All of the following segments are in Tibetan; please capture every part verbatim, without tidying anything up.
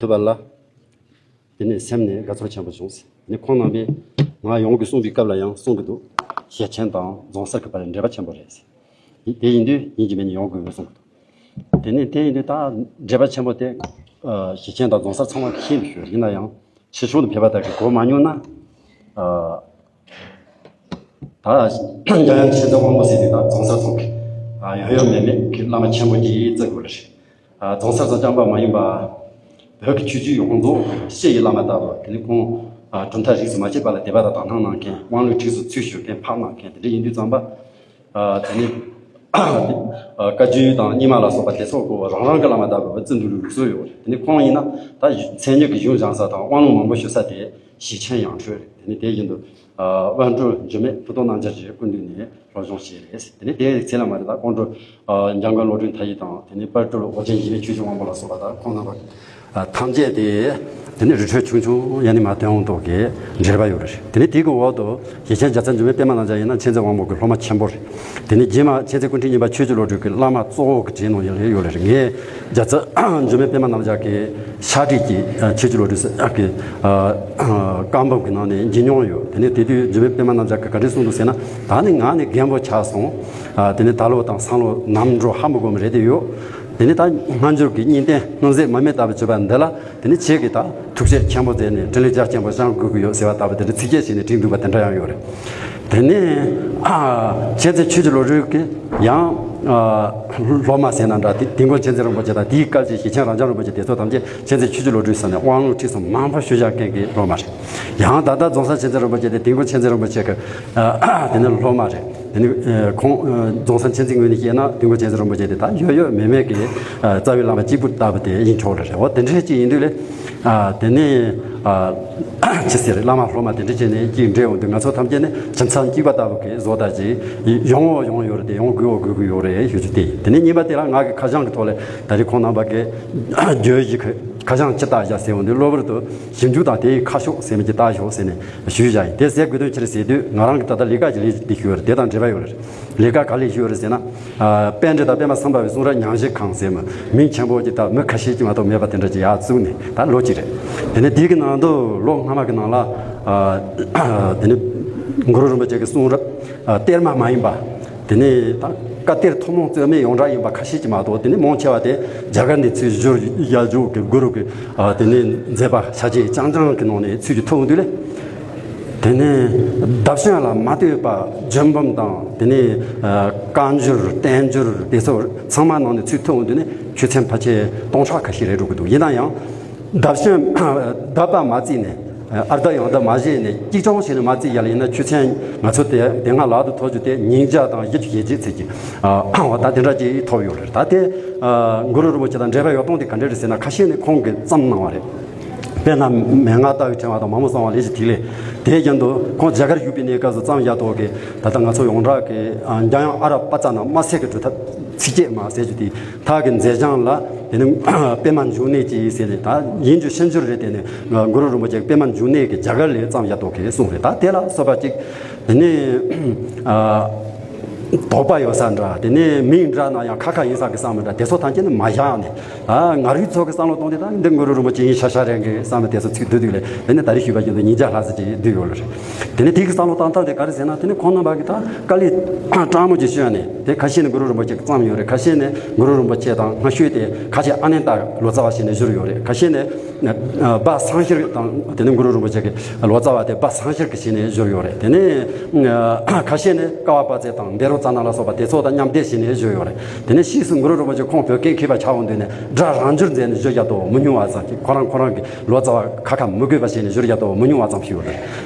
ཐུབ་པ་ལ། དེ་ནས་སེམས་ནས་དགའ་ཚོར་ཆེན་པོ་བྱུང་ཟེར། དེ་ནས་ཁོང་རྣམ་པས་ང་ཡོངས་ཀྱི་གསུངས་པའི་སྐབས་ལ་ཡང་གསུང་གི་འདུག། ཞེ་ཆེན་དང་རྫོང་སར་གྱི་བར་འབྲེལ་བ་ཆེན་པོ་རེད་ཟེར། དེ་ཡིན་དུས་ཡིན་གྱི་མིན་ཡོང་དགོས་གསུང་གི་འདུག། དེ་ནས་དེ་ཡིན་དུས་ད་འབྲེལ་བ་ཆེན་པོ་དེ། ཞེ་ཆེན་དང་རྫོང་སར་ཚང་མ་མཁྱེན་པའི་ཞུ། ཡིན་ན་ཡང་ཕྱི་ཕྱོགས་ནས་ཕེབས་པ་དག་གིས་གོ་མ་མྱོང་ན། ད་འཇམ་དབྱངས་མཁྱེན་བརྩེ་དབང་པོ་ཟེར་དེ་ད་རྫོང་སར་ཚང་གི་ཡོད་ཡོད་མེད་མེད་ཀྱི་བླ་མ་ཆེན་པོ་དེ་བརྩི་དགོས་རེད། རྫོང་སར་ཚང་རྐྱང་པ་མ་ཡིན་པ། བོད་ཀྱི་ཆོས་བརྒྱུད་ཡོངས་རྫོགས་སྤྱི་ཡི་བླ་མ་ལྟ་བུ། དེ་ནི་ཁོང་གྲུབ་མཐའ་རིས་སུ་མ་ཆད་པ་ལ་དད་པ་དང་དག་སྣང་གནང་མཁན། དབང་ལུང་ཁྲིད་སུ་ཚུར་ཞུགས་མཁན། ཕབ་གནང་མཁན་དེ་འདྲ་ཡིན་དུས་ཙམ་པ། དེ་ནི་བཀའ་བརྒྱུད་དང་རྙིང་མ་ལ་སོགས་པ་དེ་ཚོ་གོ་རང་རང་གི་བླ་མ་ལྟ་བུ་བརྩི་འདུག་ལུགས་སྲོལ་ཡོད་རེད། དེ་ནི་ཁོང་ཡིན་ན་ད་མཚན་ཉིད་ཀྱི་གཞུང་སྦྱང་ས་དང་དབང་ལུང་མང་པོ་ཞུ་ས་དེ་ཞེ་ཆེན་ཡང་སྤྲོད་རེད། དེ་ནི་དེ་བཞིན་དུ་དབོན་སྤྲུལ་འགྱུར་མེད་ཕུར་ཐོག་རྣམ་རྒྱལ་གྱི་སྐུ་མདུན་ནས་སློབ་སྦྱོང་བྱས་རེད། དེ་ནི་དེའི་ཚེ་ལ་མ་རེད། ད་ཁོང་ཁྲོ་འཇམ་མགོན་བློ་གྲོས་མཐའ་ཡས་དང་། དེ་ནི་དཔལ་སྤྲུལ་ཨོ་རྒྱན་འཇིགས་མེད་ཆོས་ཀྱི་དབང་པོ་ལ་སོགས་པ་དང་ཁོང་རྣམ་པ་ཐམས་ཅད་དེ། དེ་ནི་རི་ཁྲོད་ཆུང་ཆུང་ཡ་ནི་མ་སྟོན་འོང་དོགས་ཀྱི་འབྲེལ་བ་ཡོད་རེད། དེ་ནི་དེའི་གི་འོག་ཏུ་ཞེ་ཆེན་རྒྱལ་ཚབ་འགྱུར་མེད་པད་མ་རྣམ་རྒྱལ་ཡིན་ན་མཁྱེན་བརྩེ་དབང་པོ་གི་སློབ་མ་ཆེན་པོ་རེད། དེ་ནི་རྗེས་མ་མཁྱེན་བརྩེ་སྐུ་ཕྲེང་གཉིས་པ་ཆོས་ཀྱི་བློ་གྲོས་ཀྱི་བླ་མ་གཙོ་བོ་གི་གྲས་ནང་ཡོད་ལེ་ཡོད་ལེ་རེད། ངས་རྒྱལ་ཚབ་འགྱུར་མེད་པད་མ་རྣམ་རྒྱལ་གྱི་ཕྱག་བྲིས་ཀྱི་ཆོས་ཀྱི་བློ་གྲོས་ཀྱི་བཀའ་འབུམ་གྱི་ནང་ནས་འབྱིན་མྱོང་ཡོད། དེ་ནས་དེ་དུས་འགྱུར་མེད་པད་མ་རྣམ་རྒྱལ་གྱིས་ག་འདྲས་གསུངས་འདུག་ཟེར་ན། ད་ནི་ང་ནི་རྒན་པོ་ཆགས་སོང་། དེ་ནས་ད་ལོ་དང་སང་ལོ་ནམ་འགྲོ་ཧ་མི་གོ་མི་རེད་དེ་ཡོད། དེ་ནས་ད་སྔ་འགྱུར་གྱི་གཉིས་ལྡན་སྣང་ཟད་མ་རྨོས་ལྟ་བུ་བྱེད་པ་འདི་ལ། དེ་ནི་ཁྱེད་ཀྱིས་ད་ཐུགས་བཞེད་ཆེན་པོ་མཛད་ནས་འཕྲིན་ལས་རྒྱ་ཆེན་པོ་བཞེངས་དགོས་ཀྱི་ཡོད་ཟེར་བ་ལྟ་བུ་དེ་འདྲ་ཚིག་བཅད་བྱས་ནས་བྲིས་འདུག་པ་དེ་འདྲ་ཡང་ཡོད་རེད། དེ་ནས་ཨ་མཁྱེན་བརྩེ་ཆོས་ཀྱི་བློ་གྲོས་ཀྱིས་ཡང་ཨ་སློབ་མ་ཟེར་ན་འདྲ། དེ་དིལ་མགོ་མཁྱེན་བརྩེ་རིན་པོ་ཆེ་དང་དེའི་སྐབས་ཀྱི་ཞེ་ཆེན་རབ་འབྱམས་རིན་པོ་ཆེ་དེ་ཚོ་ཐམས་ཅད་མཁྱེན་བརྩེ་ཆོས་ཀྱི་བློ་གྲོས་ཟེར་ནས་དབང་ལུང་ཁྲིད་སོགས་མང་པོ་ཞུ་བཞག་མཁན་གྱི་སློབ་མ་རེད། ཡང་ད་ལྟ་རྫོང་སར་མཁྱེན་བརྩེ་རིན་པོ་ཆེ་དེ་དིལ་མགོ་མཁྱེན་བརྩེ་རིན་པོ་ཆེ་གི་དེ་ནི་སློབ་མ་རེད། དེ་ནི་ཁོང་རྫོང་སར་མཁྱེན་བརྩེ་ངོས་ནས་བཤད་ན་དིལ་མགོ་མཁྱེན་བརྩེ་རིན་པོ་ཆེ་དེ་ད་ཡོད་ཡོད་མེད་མེད་ཀྱི་རྩ་བའི་བླ་མ་གཅིག་པུ་ལྟ་བུ་དེ་ཡིན་ཆོག་ལེ་རེད། འོ་དེ་འདྲས་ཅིག་ཡིན་དུས་ལེ། དེ་ནི་ཅི་ཟེར། བླ་མ་སློབ་མ་དེ་འདྲས་བྱས་ནས་ཅིག་འབྲེལ་འོང་དུས་ང་ཚོ་ཐམས་ཅད་ནི་ཁྱིམ་ཚང་གཅིག་པ་ལྟ་བུ་གི་བཟོ་ལྟ་ཅིག་ཡོང་འོ་ཡོང་ཡོད་རེད་དེ། ཡོང་དགོས་འོ་དགོས་ཀྱི་ཡོད་རེད་ཞུ་རྒྱུ་དེ་ཡིན། དེ་ནས་གཉིས་པ་དེ་ལ་ང་གི་ཁ་བྱང་གི་ཐོག་ལ་ད་རེས་ཁོང་རྣམ་པ་གི་བརྗོད་གཞི་ཁ་བྱང་ཅི་ལྟ་བཞག་ཟེར་འོང་དུས་གློ་བུར་དུ། ཞིབ་འཇུག་དང་དེའི་ཁ་ཕྱོགས་ཟེར་མི་ཅིག་ལྟ་ཞོག་ཟེར་ནས་ཞུས་བཞག་ཡིན། དེ་ཟེར་དགོས་དོན་ཅི་རེད་ཟེར་དུས་ང་རང་གི་ད་ལྟ་ལས་ཀ་ཅིག་ལས་ལས་ཞུས་ཡོད་རེད། དེ་དང་འབྲེལ་བ་ཡོད་རེད། ལས་ཀ་ག་ལས་ཞུས་ཡོད་རེད་ཟེར་ན། ཨ་པཎྜི་ཏ་པདྨ་སམ་བྷ་བའི་གསུང་རབ་ཉམས་ཞིབ་ཁང་ཟེར་མི་མིང་ཆེན་པོ་ཅིག་ད་མི་ཁ་ཤས་ཅིག་མ་གཏོགས་མེད་པ་དེ་འདྲ་ཅིག་ཡར་བཙུགས་ནས་ད་ལོ་གཅིག་རེད། དེ་ནས་དེའི་གི་ནང་དུ་ལོ་སྔ་མ་གི་ནང་ལ་ཨ་དེ་ནས་གུ་རུ་རིན་པོ་ཆེ་གི་གསུང་རབ་ཨ་གཏེར་མ་མ་ཡིན་པ། དེ་ནས་ད་བཀའ་གཏེར་ཐུན་མོང་རྩོད་མེད་ཡོངས་གྲགས་ཡིན་པ་ཁ་ཤས་ཅིག་མ་གཏོགས། དེ་ནས་མང་ཆེ་བ་དེ་རྒྱ་གར་ནས་ཚུར་བསྒྱུར་ཡ་བཞུགས་ཀྱི་གུ་རུ་གི་ཨ་དེ་ནས་མཛད་པ་ཤཱཀྱའི་རྐྱང་རྐྱང་གི་ནང་ནས་ཚུར་གྱི་ཐོབ་འདུག་ལེ། དེ་ནས་བརྡབ་གསང་ལ་མ་ལྟོས་པ་རྒྱུད་འབུམ་དང་། དེ་ནས་ཨ་བཀའ་འགྱུར་བསྟན་འགྱུར་དེ་ཚོ་ཚང་མ་ནང་ནས་ཚུར་ཐོབ་འདུག་ནས་ཆོས་ཚན་ཕལ་ཆེར་སྟོང་ཕྲག་ཁ་ཤས་རེད་འགྲོ་གི་འདུག། ཡིན་ན་ཡང་བརྡབ་གསང་བརྡབ་པ་མ་བརྩིས་ནས། ཨར་ཐ་ཡང་ཐ་མ་བཞེས་ནས་གཅིག་རྐྱང་བྱས་ནས་མ་བརྩིས་ཡ་ལ་ཡིན་ན་ཆོས་ཚན་ང་ཚོ་དེ་དེ་སྔ་ལག་ཏུ་ཐོགས་རྒྱུ་དེ་ཉིས་བརྒྱ་དང་བཞི་བཅུ་ཞེ་གཅིག་ཚེས་ཀྱི་ཨ་འོ་ད་དེ་འདྲ་ཅིག་ཐོབ་ཡོད་རེད། ད་དེ་ཨ་གུ་རུ་རིན་པོ་ཆེ་དང་འབྲེལ་བ་ཡོད་སྟངས་དེ་ག་འདྲ་རེད་ཟེར་ན། ཁ་ཤས་ནས་ཁོང་གིས་བརྩམས་གནང་བ་རེད། དཔེར་ན་མན་ངག་ལྟ་བའི་ཕྲེང་བ་དང་མ་མོ་གསང་བ་ལས་ཀྱི་ཐིག་ལེ། དེ་བཞིན་དུ་ཁོང་རྒྱ་གར་བཞུགས་པའི་གནས་སྐབས་སུ་བརྩམས་ཡ་ཐོག་གི་ད་ལྟ་ང་ཚོ་ཡོངས་གྲགས་ཀྱི་ཨ་འཇམ་དབྱངས་ཨ་ར་པ་ཙ་ན་དམར་སེར་གྱི་སྒྲུབ་ཐབས་ཚིགས་བཅད་མ་ཟེར་རྒྱུ་དེ། ཐག་གི་མཛད་བྱང་ལ་དེ་ནི་པདྨ་འབྱུང་གནས་ཀྱི་ཟེར་ནས། ད་ཡིན་རྒྱུ་ཕྱིན་རྒྱུ་རེད། དེ་ནི་གུ་རུ་རིན་པོ་ཆེ་པདྨ་འབྱུང་གནས་ཀྱི་རྒྱ་གར་ལས་བརྩམས་ཡ་ཐོག་གི་གསུང་རེད། ད་དེ་ལ་སོགས་པ་ཅིག་དེ་ནི་ཨ་དོགས་པ་ཡོད་ས་འདྲ། དེ་ནི་མིང་འདྲ་ན་ཡང་ཁ་ཁ་ཡིན་ས་གི་བསམ་མི་འདྲ་དེ་ཚོ་ཐམས་ཅད་ནི་མ་བཞག་ནས། ད་ང་རའི་ཚོ་གི་བསམ་བློ་གཏོང་དུས་ད་འདི་གུ་རུ་རིན་པོ་ཆེ་ཡིན་ཤ་ཤ་རེད་གི་བསམ་ནས་དེ་ཚོ་ཚིག་བསྡུས་བསྡུས་ལས། དེ་ནི་ད་རེས་ཞུས་པ་བཞིན་དུ་ཉིས་བརྒྱ་ལྷག་ཙམ་ཅིག་བསྡུས་ཡོད་ལ་རེད། དེ་ནི་དེ་གི་བསམ་བློ་བཏང་སྟངས་དེ་ག་རེ་ཟེར་ན། དེ་ནི་ཁོང་རྣམ་པ་གི་ད་དཀའ་ལས་སྤྲང་མོ་ཅིག་ཤོད་ནས། དེ་ཁ་ཤས་ནི་གུ་རུ་རིན་པོ་ཆེ་གི་བརྩམས་ཡོད་རེད། ཁ་ཤས་ནི་གུ་རུ་རིན་པོ་ཆེ་དང་སྔ་ཤོས་དེ་ཁ་ཤས་ཨ་ནེ་ད་ལོ་ཙཱ་བ་ཞིག་ནས་བསྒྱུར་ཡོད་རེད། ཁ་ཤས་ནི་ཨ་སྦ་སངས་ཤིར་དང་། དེ་ནི་གུ་རུ་རིན་པོ་ཆེ་གི་ལོ་ཙཱ་བ་དེ་སྦ་སངས་ཤིར་གྱིས་བྱས་ནས་བསྒྱུར་ཡོད་རེད། དེ་ནི་ཨ་ཁ་ཤས་ནི་ཀ་བ་པ་ཙེ་དང་བཻ་རོ་ཙ་ན་ལ་སོགས་པ་དེ་ཚོ་དང་མཉམ་འདེགས་བྱས་ནས་བསྒྱུར་ཡོད་རེད། དེ་ནི་ཕྱིས་སུ་གུ་རུ་རིན་པོ་ཆེ་ཁོང་བོད་སྐད་མཁས་པ་ཆགས་འོང་དུས་ནས་སྒྲ་རང་འཇུག་མཛད་ནས་བསྒྱུར་ཡ་དོ་མི་ཉུང་བ་ཙམ་ཅིག། ཁོ་རང་ཁོ་རང་གི་ལོ་ཙཱ་བ་ཁ་ཁ་མི་དགོས་པ་བྱས་ནས་བསྒྱུར་ཡ་དོ་མི་ཉུང་བ་ཙམ་ཞིག་ཡོད་རེད།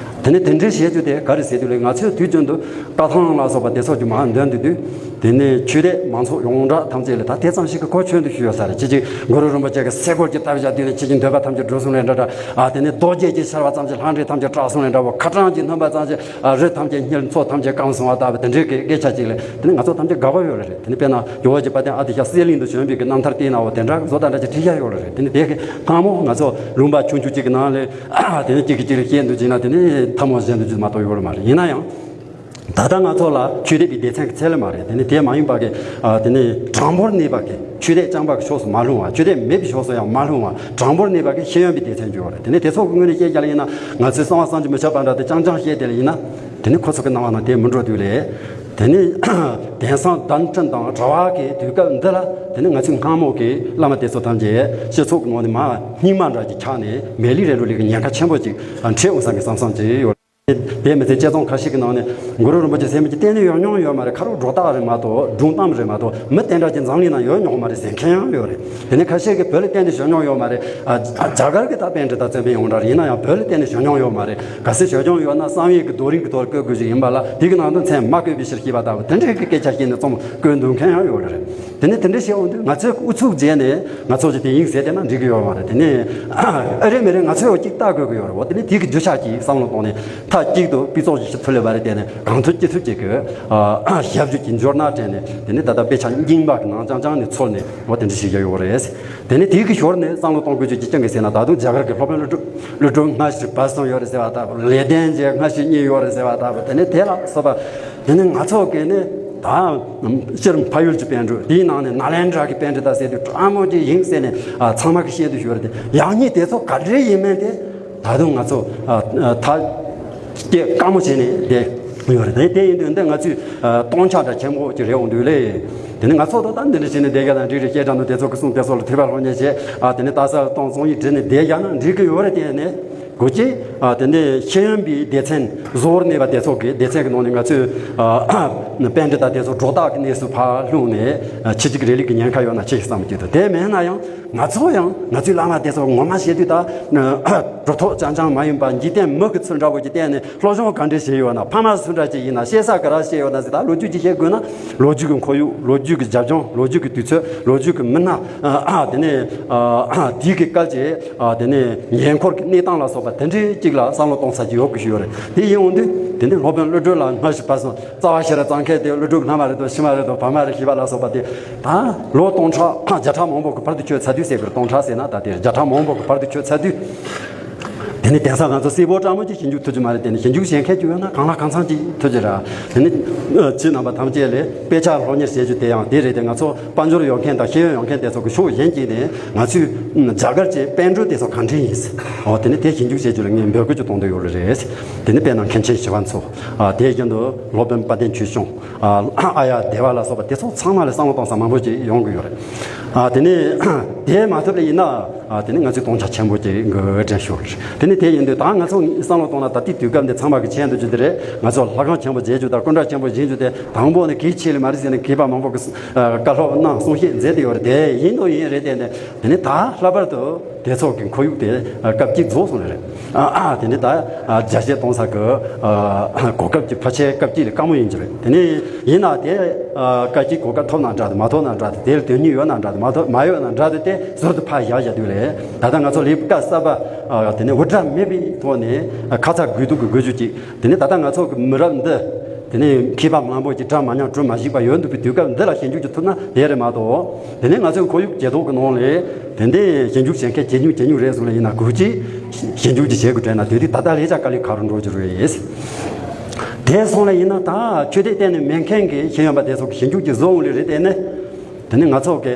དེ་ནི་དེ་འདྲའི་བྱེད་རྒྱུ་དེ་ག་རེ་ཟེར་དུས་ལས། ང་ཚོས་དུས་རྒྱུན་དུ་རྟ་ཐང་ལ་སོགས་པ་དེ་ཚོ་ཅིག་མར་འདོན་དུས་དུས། དེ་ནས་ཆོས་དད་མང་ཚོགས་ཡོངས་གྲགས་ཐམས་ཅད་ལ་ད་དེ་ཙམ་ཞིག་གི་གོ་ཆོད་འདུག་ཞུ་ཡོད་ས་རེད། ཁྱེད་ཀྱིས་གུ་རུ་རིན་པོ་ཆེ་གི་སེ་གོལ་གྱི་སྟབས་བཞག་དུས་ནས་ཁྱེད་ཀྱི་འདོད་པ་ཐམས་ཅད་འགྲུབ་སོང་ལས་འདྲ་འདྲ། ཨ་དེ་ནས་རྡོ་རྗེ་གི་ཆར་པ་ཙམ་ཞིག་ལྷ་འདྲེ་ཐམས་ཅད་སྐྲག་སོང་ལས་འདྲ་བོ། ཁ་གྲངས་ཀྱིས་སྣོན་པ་ཙམ་ཞིག་ཨ་རི་ཐམས་ཅད་སྙིལ། མཚོ་ཐམས་ཅད་སྐམ་སོང་བ་ལྟ་བུ་དེ་འདྲའི་གི་སྐད་ཆ་ཅིག་ལས། དེ་ནི་ང་ཚོ་ཐམས་ཅད་དགའ་པོ་ཡོད་རེད། དེ་ནི་དཔེར་ན་ཇོ་བོ་རྗེ་དཔལ་ལྡན་ཨ་ཏི་ཤ་གསེར་གླིང་དུ་བྱོན་པའི་གི་རྣམ་ཐར་བལྟས་ན་འོ་དེ་འདྲ་བཟོ་ལྟ་འདྲ་ཅིག་བྲིས་ཡ་ཡོད་རེད། དེ་ནི་དེ་གི་ཐང་མོ་ང་ཚོ་ལུང་པ་ཆུང་ཆུང་ཅིག་གི་ནང་ལས་དེ་ནི་གཅིག་གིས་གཅིག་ལ་བཤད་འདུག་ཅིག་ན་དེ་ནི་ཐང་མོ་གཞན་དུ་ཅིག་མ་གཏོགས་ཡོད་རེད་མ་རེད། ཡིན་ན་ཡང་། ད་ལྟ་ང་ཚོ་ལ་ཆོས་དད་པའི་སྡེ་ཚན་གྱི་ཚད་ལས་མ་རེད། དེ་ནི་དེ་མ་ཡིན་པ་གི་ཨ་དེ་ནི་དྲང་པོར་གནས་པ་གི་ཆོས་དད་རྐྱང་པ་གི་ཕྱོགས་སུ་མ་ལྷུང་བ། ཆོས་དད་མེད་པའི་ཕྱོགས་སུ་ཡང་མ་ལྷུང་བ། དྲང་པོར་གནས་པ་གི་ཤེས་ཡོན་པའི་སྡེ་ཚན་ཅིག་ཡོད་རེད། དེ་ནི་དེ་ཚོ་གི་ངོས་ནས་བཤད་རྒྱུ་ལ་ཡིན་ན། ང་ཚོས་གསང་བ་བསམ་གྱིས་མི་ཁྱབ་པ་འདྲ་དེ་རྐྱང་རྐྱང་བཤད་དེ་ལ་ཡིན་ན། དེ་ནི་ཁོ་ཚོ་གི་སྣང་བ་ནང་དེ་མི་འགྲོ་དུས་ལས། དེ་ནི་དེང་སང་བརྡ་འཕྲིན་དང་དྲ་བ་གི་དུས་སྐབས་འདི་ལ། དེ་ནི་ང་ཚོའི་སྔ་མོ་གི་བླ་མ་དེ་ཚོ་ཐམས་ཅད་སྤྱི་ཚོགས་ཀྱི་ངོས་ནས་མར་སྙིགས་མ་འདྲ་ཅིག་ཆགས་ནས་མེད་ལས་རེ་རུ་ལས་ཀྱི་ཉེན་ཁ་ཆེན་པོ་ཅིག་འཕྲད་འོང་བསམ་གི་བསམ་བསམ་ཅིག་ཡོད། དེ་མི་ཚད་དཔྱད་རྩོམ་ཁ་ཤས་ཀྱི་ནང་ནས་གུ་རུ་རིན་པོ་ཆེ་ཟེར་མི་ཅིག་གཏན་ནས་ཡོད་མྱོང་ཡོད་མ་རེད། ཁ་རོག་སྒྲོ་བཏགས་རེད་མ་གཏོགས། སྒྲུང་གཏམ་རེད་མ་གཏོགས། མི་དེ་འདྲ་ཅིག་འཛམ་གླིང་ན་ཡོད་མྱོང་མ་རེད་ཟེར་མཁན་ཡང་ཡོད་རེད། དེ་ནས་ཁ་ཤས་ཀྱིས་བོད་ལ་གཏན་ནས་བྱོན་མྱོང་ཡོད་མ་རེད། ཨ་རྒྱ་གར་གྱི་ད་པཎྜི་ཏ་བཙན་པོ་ཡོང་འདྲ་རེད། ཡིན་ན་ཡང་བོད་ལ་གཏན་ནས་བྱོན་མྱོང་ཡོད་མ་རེད། གལ་སྲིད་བྱོན་མྱོང་ཡོད་ན་བསམ་ཡས་ཀྱི་རྡོ་རིང་གི་ཐོག་ལ་བརྐོས་དགོས་ཞིག་ཡིན་པ་ལ། དེ་གི་ནང་དུ་མཚན་མ་བཀོད་པའི་ཕྱིར་ཞེས་པ་ལྟ་བུ་དེ་འདྲའི་གི་སྐད་ཆ་བཤད་ནས་རྩོམ་བཀོད་འདོན་མཁན་ཡང་ཡོད་རེད། དེ་ནས་དེ་འདྲ་བཤད་འོང་དུས་ང་ཚོས་ཨུ་ཚུགས་བྱས་ནས་ང་ཚོ་ཅིག་དེ་ཡིན་ཟེར་བསྡད་ན་འགྲིག་གི་ཡོད་མ་རེད། དེ་ནས་ཨ་རེད་མི་རེད། ང་ཚོས་འོ་གཅིག་ལྟ་དགོས་ཀྱི་ཡོད་རེད། འོ་དེ་ནས་དེ་གི་རྒྱུ་ཆ་གཅིག་བསམ་བློ་གཏོང་ནས། མཐའ་གཅིག་ཏུ་སྤུས་ཚོགས་ཀྱི་ཞིབ་ཚུལ་ལས་པ་རེད། དེ་ནས་གང་ཐུབ་ཅི་ཐུབ་ཅིག་གི་ཨ་ཞབས་ཞུ་གི་འབྱོར་སྣ་སྤྲད་ནས། དེ་ནས་ད་ལྟ་དཔེ་ཆ་རྙིང་པ་གི་ནང་རྐྱང་རྐྱང་ནས་འཚོལ་ནས་འོ་དེ་འདྲ་ཞིག་བྱས་ཡོད་རེད། དེ་ནས་དེའི་གི་ཞོར་ནས་བསམ་བློ་གཏོང་དགོས་རྒྱུ་ཅི་ཅང་གི་ཟེར་ན། ད་དུང་རྒྱ་གར་གྱི་སློབ་དཔོན་གླུ་སྒྲུབ་གླུ་སྒྲུབ་སྔ་ཕྱི་བར་གསུམ་ཡོད་རེད་ཟེར་བ་ལྟ་བུ། ལེགས་ལྡན་འབྱེད་སྔ་ཕྱི་གཉིས་ཡོད་རེད་ཟེར་བ་ལྟ་བུ། དེ་ནས་དེ་ལ་སོགས་པ། དེ་ནས་ང་ཚོ་གི་ནི་ད་སྤྱིར་འཕགས་ཡུལ་གྱི་པཎ་གྲུབ། དེའི་ནང་ནས་ནཱ་ལེནྡྲ་གི་པཎྜི་ཏ་ཟེར་དུས་དྲང་མོ་ཅིག་ཡིན་ཟེར་ནས་ཨ་ཚང་མ་གི་བཤད་དུ་ཞུ་རེད་དེ། ཡང་སྙིང་དེ་ཚོ་ག་འདྲ་ཡིན་མིན་དེ་ད་དུང་ང་ཚོ་ཨ་ཨ་ད་སྐྱེ་དཀའ་མོ་བྱས་ནས་བསྡད་ཡོད་རེད་དེ། དེ་ཡིན་དུས་འདི་ང་ཚོས་ཨ་སྟོང་ཆ་འདྲ་ཆེན་པོ་ཅིག་རེད་འོང་དུས་ལས། དེ་ནི་ང་ཚོ་ད་ལྟ་འདི་འདྲ་བྱས་ནས་བསྡད་རྒྱ་ན་འགྲིག་རེད། སྐད་གྲགས་འདུག་དེ་ཚོ་གི་གསུང་དེ་ཚོ་ལ་ཐོས་པ་སློབ་གཉེར་བྱས། ཨ་དེ་ནི་ལྟ་ས་གཏོང་རྩོམ་ཡིག་བྲིས་ནས་བསྡད་རྒྱ་ན་འགྲིག་གི་ཡོད་རེད། དེ་ནི་གོ་ཅི། ཨ་དེ་ནི་ཤེས་ཡོན་པའི་སྡེ་ཚན་བཟོ་བར་གནས་པ་དེ་ཚོ་གི་སྡེ་ཚན་གི་ནང་ནས་ང་ཚོས་ཨ་པཎྜི་ཏ་དེ་ཚོ་སྒྲོ་བཏགས་ཀྱི་གནས་སུ་ཕར་ལྷུང་ནས། ཨ་ཕྱི་རྒྱལ་གྱི་རིགས་ལས་ཀྱི་ཉེན་ཁ་ཡོད་ན་ཆེ་ཞིག་བསམ་གྱི་འདུག་དེ་མེད་ན་ཡང་ང་ཚོ་ཡང་ང་ཚོའི་བླ་མ་དེ་ཚོ་ངོ་མ་བཤད་དུས་ད་གྲུབ་ཐོབ་རྐྱང་རྐྱང་མ་ཡིན་པ་འཇིག་རྟེན་མི་གི་ཚུལ་འདྲ་བོ་ཅིག་བསྟན་ནས། སློབ་སྦྱོང་ག་འདྲས་བྱས་ཡོད་ན། ཕ་མ་སུ་འདྲ་ཅིག་ཡིན་ན། བཤད་ས་ག་ར་བཤད་ཡོད་ན་ཟེར། ད་ལོ་རྒྱུས་ཅིག་བཤད་དགོས་ན། ལོ་རྒྱུས་ཀྱི་ཁོར་ཡུག་ལོ་རྒྱུས་ཀྱི་རྒྱབ་ལྗོངས། ལོ་རྒྱུས་ཀྱི་དུས་ཚོད། ལོ་རྒྱུས་ཀྱི་མི་སྣ། ཨ་ཨ་དེ་ནས་ཨ་ཨ་དེའི་གི་སྐབས་ཀྱི་ཨ་དེ་ནས་ཉེ་འཁོར་གྱི་གནས་སྟངས་ལ་སོགས་པ་དེ་འདྲའི་ཅིག་ལ་བསམ་བློ་གཏོང་ས་ཅིག་ཡོད་དགོས་ཞུ་ཡོད་རེད། དེ་ཡིན་འོང་དུས་དེ་ནས་སློབ་དཔོན་ཀླུ་སྒྲུབ་ལ་སྔ་ཕྱི་བར་གསུམ། རྩ་བ་ཤེས་རབ་གཙང་ཁེལ་དེ་ཀླུ་སྒྲུབ་སྔ་མ་རེད་དོ། ཕྱི་མ་རེད་དོ། བར་མ་རེད་ཞེས་པ་ལ་སོགས་པ་དེ། ད་ལོ་སྟོང་ཕྲག་བརྒྱ་ཕྲག་མང་པོ་གི་བར་དུ་ཆོད་ཚར་དུས་ཟེར་དགོས་རེད། སྟོང་ཕྲག་ཟེར་ན་ད་དེ་བརྒྱ་ཕྲག་མང་པོ་གི་བར་དུ་ཆོད་ཚར་དུས། དེ་ནི་དེང་སང་ང་ཚོ་གསལ་པོ་དྲང་མོ་ཅིག་ཞིབ་འཇུག་ཐུབ་ཀྱི་མ་རེད། དེ་ནི་ཞིབ་འཇུག་བྱེད་མཁན་ཅིག་ཡོད་ན་གང་ལ་གང་འཚམ་ཅིག་ཐུབ་ཀྱི་རེད། དེ་ནི་ཁྱེད་རྣམ་པ་ཐམས་ཅད་ལ་དཔེ་ཆ་སློབ་གཉེར་བྱེད་རྒྱུ་དེ་ཡང་དེ་རེད་དེ། ང་ཚོ་དཔལ་འབྱོར་ཡོད་མཁན་དང་ཤེས་ཡོན་ཡོད་མཁན་དེ་ཚོ་གི་ཕྱོགས་གཞན་གཅིག་ནས་ང་ཚོས་རྒྱ་གར་གྱི་པཎ་གྲུབ་དེ་ཚོ་ག་འདྲ་ཡིན། འོ་དེ་ནི་དེ་ཞིབ་འཇུག་བྱེད་རྒྱུ་ལ་ངས་འབོད་སྐུལ་ཅིག་གཏོང་འདོད་ཡོད་རེད། དེ་ནི་དཔེར་ན་མཁན་ཆེན་ཞི་བ་འཚོ། ཨ་དེ་བཞིན་དུ་སློབ་དཔོན་དཔལ་ལྡན་ཆོས་སྐྱོང་། ཨ་ཨཱརྱ་དེ་ཝ་ལ་སོགས་པ་དེ་ཚོ་ཚང་མ་ལ་བསམ་བློ་གཏོང་ས་མང་པོ་ཅིག་ཡོང་གི་ཡོད་རེད། ཨ་དེ་ནི་དེ་མ་ཐུབ་པ་ཡིན་ན། ཨ་དེ་ནི་ང་ཚོས་སྟོང་ཆ་ཆེན་པོ་ཅིག་གི་དྲན་ཤོར། དེ་ནི་དེ་ཡིན་དུས་ད་ང་ཚོ་བསམ་བློ་གཏོང་ན་ད་ལྟའི་དུས་སྐབས་འདི་ཚང་མ་གི་ཆེད་དུ་རྒྱུ་དེ་རེད། ང་ཚོ་ལྷ་ཁང་ཆེན་པོ་མཇལ་རྒྱུ་དང་སྐུ་འདྲ་ཆེན་པོ་བཞེངས་རྒྱུ་དེ་དང་པོ་ནས་གལ་ཆེ་ལས་མ་རེད་ཟེར་ནས་མཁས་པ་མང་པོ་གི་བཀའ་སློབ་གནང་གསུང་བཤད་མཛད་དེ་ཡོད་རེད། དེ་ཡིན་དང་ཡིན་རེད། དེ་ནི་དེ་ནི་ད་ལྷག་པར་དུ་དེ་ཚོ་གི་ཁོར་ཡུག་དེ་སྐབས་གཅིག་རྫོགས་སོང་ནི་རེད། ཨ་ཨ་དེ་ནི་ད་རྒྱ་སྐྱེད་གཏོང་ས་གི་གོ་སྐབས་ཀྱི་ཕལ་ཆེར་སྐབས་གཅིག་ལས་དཀའ་མོ་ཡིན་གྱི་རེད། དེ་ནི་ཡིན་ན་དེ་སྐབས་གཅིག་གོ་སྐབས་ཐོབ་ན་འདྲ་དེ། མ་ཐོབ་ན་འདྲ་དེ། དེ་ལ་དོན་སྙིང་ཡོད་ན་འདྲ་དེ། མ་ཐོབ་མ་ཡོད་ན་འདྲ་དེ། དེ་ཟུར་དུ་ཕར་བཞག་བཞག་དུས་ལས། ད་ལྟ་ང་ཚོ་ལས་ཀ་གསར་པ་དེ་ནི་འུར་སྒྲ་མེད་པའི་ཐོག་ནས་ཁ་ཚ་དགོས་གཏུག་གི་དགོས་རྒྱུ་གཅིག་དེ་ནི་ད་ལྟ་ང་ཚོ་གི་མི་རབས་འདི་དེ་ནི་མཁས་པ་མང་པོ་ཅིག་གྲ་མ་ཉམས་གྲུ་མ་ཞིག་པ་ཡོད་འདུག་པའི་དུས་སྐབས་འདི་ལ་ཞིབ་འཇུག་ཅིག་ཐུབ་ན་དེ་རེད་མ་གཏོགས། དེ་ནི་ང་ཚོའི་ཁོར་ཡུག་ཇེ་དོག་གི་ནང་ལས་དེ་འདྲའི་ཞིབ་འཇུག་བྱེད་མཁན་ཇེ་ཉུང་ཇེ་ཉུང་རེད་གསུངས་ལ་ཡིན་ན། གུས་ཅིག་ཞིབ་འཇུག་ཅིག་བྱེད་དགོས་དྲན་ན། དེ་དུས་ད་ལྟ་ལས་བྱ་དཀའ་ལས་ཁག་རུ་འགྲོ་རྒྱུ་རེད། དེ་སོང་ལ་ཡིན་ན་ད་ཆོས་དད་གཏན་ནས་མེད་མཁན་གྱི་ཤེས་ཡོན་པ་དེ་ཚོ་གི་ཞིབ་འཇུག་ཅིག་བཟོ་འོང་ལེ་རེད། དེ་ནི་དེ་ནི་ང་ཚོ་གི་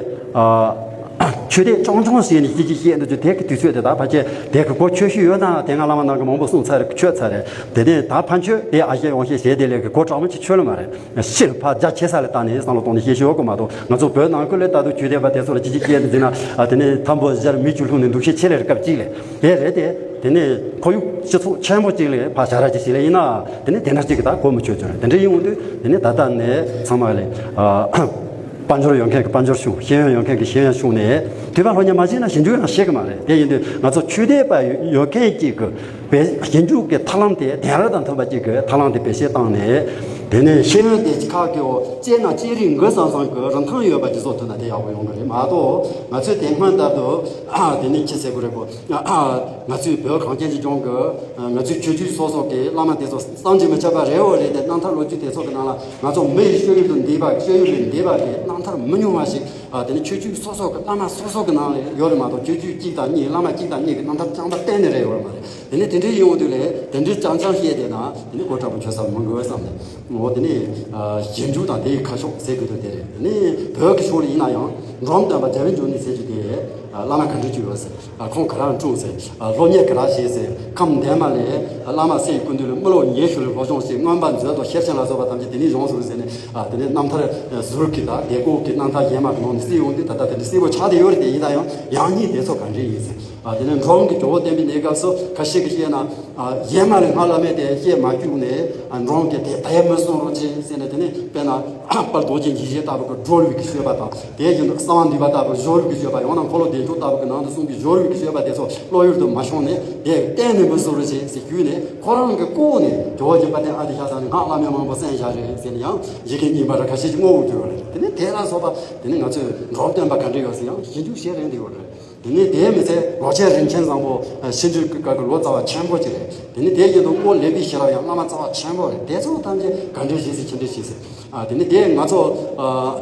ཨ་ཆོས་དད་ཆུང་ཆུང་བྱས་ནས་ཅི་ཅི་བཤད་འདུག་རྒྱུ་དེ་གི་དུས་ཚོད་དེ། ད་ཕལ་ཆེར་དེ་གི་གོ་ཆོད་ཤོས་ཡོད་ན་དེ་སྔ་བླ་མ་རྣམས་ཀྱིས་མང་པོ་གསུངས་ཚར་རེད། ཆོད་ཚར་རེད། དེ་ནས་ད་ཕན་ཆོད་དེ་ཨ་ཤེ་ཡོང་ཤེ་བྱས་དེ་ལས་གི་གོ་གྲངས་མང་ཆེ་ཆོད་ལ་མ་རེད། ཕྱིར་ཕར་རྒྱ་ཆེ་ས་ལ་བལྟས་ནས་བསམ་བློ་གཏོང་ནས་བཤད་ཤེས་ཡོད་གི་མ་གཏོགས། ང་ཚོ་བོད་ནང་ཁུལ་ལ་ལྟ་དུས་ཆོས་དད་པ་དེ་ཚོ་ལ་ཅི་ཅི་བཤད་འདུག་ཟེར་ན། ཨ་དེ་ནས་ཐམ་པོ་སྦྱར་མིག་ཆུ་ལྷུང་ནས་འདུག་ཤེས་ཆེ་ལེ་རེད། སྐབས་གཅིག་ལས་དེ་རེད་དེ། དེ་ནས་ཁོར་ཡུག་སྤྱི་ཚོགས་ཆེན་པོ་གཅིག་ལས་ཕར་བྱ་ར་ཅིག་བྱས་ལེ་ཡིན་ན། དེ་ནས་དེ་འདྲ་གཅིག་གི་ད་གོ་མི་ཆོད་ཆོད་རེད། དེ་འདྲ་ཡིན་འོང་དུས་དེ་ནས་ད་ལྟ་ནས་ཚང་མ་ལས་ཨ་དཔལ་འབྱོར་ཡོད་མཁན་གྱི་དཔལ་འབྱོར་ཤོང་། ཤེས་ཡོན་ཡོད་མཁན་གྱི་ཤེས་ཡོན་ཤོང་ནས་དུས་པ་སློབ་གཉེར་མ་བྱས་ན་ཞིབ་འཇུག་ཡང་བྱེད་གི་མ་རེད། དེ་ཡིན་དུས་ང་ཚོ་ཆོས་དད་པ་ཡོད་མཁན་གཅིག་གི་བེད་ཞིབ་འཇུག་གི་ཐབས་ལམ་དེ་དེང་རབས་དང་མཐུན་པ་གཅིག་གི་ཐབས་ལམ་དེ་བེད་སྤྱོད་བཏང་ནས། དེ་ནས་ཤེས་ཡོན་དེ་ཁག་གི་འོག་སྐྱེས་ན་སྐྱེས་རིགས་འགོས་སང་སང་གི་རིན་ཐང་ཡོད་པ་ཅིག་བཟོ་ཐུབ་ན་དེ་ཡག་པོ་ཡོང་གི་རེད་མ་གཏོགས། ང་ཚོས་དེ་སྔོན་ལྟར་དུ་ཨ་དེ་ནས་ཅི་ཟེར་དགོས་རེད་གོ། ཨ་ང་ཚོས་བོད་གངས་ཅན་གྱི་ལྗོངས་ཀྱི་ང་ཚོའི་ཆོས་བརྒྱུད་སོ་སོ་གི་བླ་མ་དེ་ཚོ་བསམ་གྱིས་མི་ཁྱབ་པ་རེད་འོ་རེད་དེ། རྣམ་ཐར་ལོ་རྒྱུས་དེ་ཚོ་གི་ནང་ལ་ང་ཚོ་མི་ཡི་སྤྱོད་ཡུལ་དུ་འདས་པ། སྤྱོད་ཡུལ་ལས་འདས་པ་གི་རྣམ་ཐར་མི་ཉུང་བ་ཞིག་ཨ། དེ་ནི་ཆོས་བརྒྱུད་སོ་སོ་གི་བླ་མ་སོ་སོ་གི་ནང་ལ་ཡོད་རེད་མ་གཏོགས། ཆོས་བརྒྱུད་གཅིག་དང་གཉིས། བླ་མ་གཅིག་དང་གཉིས་ཀྱི་རྣམ་ཐར་རྐྱང་པ་གཏན་ནས་རེད་ཡོད་རེད་མ་རེད། དེ་ནི་དེ་འདྲའི་ཡིན་འོང་དུས་ལས་དེ་འདྲའི་རྐྱང་རྐྱང་བཤད་བསྡད་ན། དེ་ནི་གོ་དྲག་པོ་ཆགས་ས་མི་དགོས་བསམ་ནས། འོ། དེ་ནི་ཨ་ཞིབ་འཇུག་དང་དེའི་ཁ་ཕྱོགས་ཟེར་དགོས་དོན་དེ་རེད། དེ་ནི་བོད་ཀྱི་ཕྱོགས་ལ་ཡིན་ན་ཡང་འབྲོམ་སྟོན་པ་རྒྱལ་བའི་འབྱུང་གནས་ཟེར་རྒྱུ་དེ། ཨ། བླ་མ་ག་འདྲ་ཅིག་ཡོད་ཟེར། ཨ། ཁོང་ག་རང་འཁྲུངས་ཟེར། ཨ། སློབ་གཉེར་ག་རང་བྱས་ཟེར། ཁམས་འདན་མ་ལས་བླ་མ་སའི་སྐུ་མདུན་ལ་དམུ་ལོག་ཉེ་ཤོས་ལ་སློབ་སྦྱོང་བྱས། མངོན་པ་མཛོད་དང་ཤེར་ཕྱིན་ལ་སོགས་པ་ཐམས་ཅད་དེ་ནས་བྱུང་སོང་ཟེར་ནས། ཨ། དེ་ནས་རྣམ་ཐར་ཟུར་གྱི་དང་དེ་སྐོར་གྱི་རྣམ་ཐར་གཞན་མ་གི་ནང་ནས་བརྩིས་ཡོང་དུས། ད་ལྟ་དེ་འདྲ་གསལ་པོ་ཆགས་བསྡད་ཡོད་རེད། དེ་ཡིན་ན་ཡང་ཡང་སྙིང་དེ་ཚོ་ག་འདྲ་ཡིན་ཟེར། ཨ། དེ་ནས་འབྲོམ་གྱི་ཇོ་བོ་བསྟན་པའི་གནས་སྐབས་སུ་ཁ་ཤས་ཀྱིས་བཤད་ན། ཨ། གཞན་མ་ལས་སྔགས་བླ་མེད་དེ་བཤད་མ་བཅུག་ནས། ཨ། འབྲོམ་གྱིས་དེ་ལྟར་མི་གསུང་རོགས་གྱིས་ཟེར་ནས། དེ་ནས་དཔེར་ན་དཔལ་རྡོ་རྗེ་འཇིགས་བྱེད་ལྟ་བུ་གི་སྒྲོལ་བའི་གི་སྤྱོད་པ་དང་། དེ་བཞིན་དུ་གསང་བ་འདུས་པ་ལྟ་བུ་སྦྱོར་བའི་གི་སྤྱོད་པ། ཡང་ན་འཁོར་ལོ་བདེ་མཆོག་ལྟ་བུ་གི་ནང་དུ་གསུངས་པའི་སྦྱོར་བའི་གི་སྤྱོད་པ་དེ་ཚོ་བློ་ཡུལ་དུ་མ་ཤོང་ནས། དེ་གཏན་ནས་མི་གསུང་རོགས་གྱིས་ཟེར་ཞུས་ནས། ཁོ་རང་གི་ལྐོག་ནས་ཇོ་བོ་རྗེ་དཔལ་ལྡན་ཨ་ཏི་ཤ་ཚང་ནས་སྔགས་བླ་མེད་མང་པོ་གསན་བཞག་རེད་ཟེར་ནས། ཡང་ཡི་གེ་རྙིང་པ་ར་ཁ་ཤས་ཀྱིས་བསྔོགས་ཡོད་རེད། དེ་ནས་དེ་ལ་སོགས་པ་དེ་ནས་ང་ཚོས་འབྲོམ་སྟོན་པ་ག་འདྲ་ཡོད་ཟེར་ཡང་ཞིབ་འཇུག་བྱེད་རན་དེ་ཡོད་རེད། དེ་ནས་དེའི་མི་ཚད་ལོ་ཆེན་རིན་ཆེན་བཟང་པོ། ཨ། ཕྱི་འབྲེལ་གྱི་སྐབས་ཀྱི་ལོ་ཙཱ་བ་ཆེན་པོ་ཅིག་རེད། དེ་ནས་དེ་བཞིན་དུ་རྨོ་ལེགས་པའི་ཤེས་རབ་ཡང་བླ་མ་རྩ་བ་ཆེན་པོ་རེད། དེ་ཚོ་ཐམས་ཅད་ག་འདྲ་བྱས་ཟེར། ཅི་འདྲ་བྱས་ཟེར། ཨ། དེ་ནས་དེ་ང་ཚོ།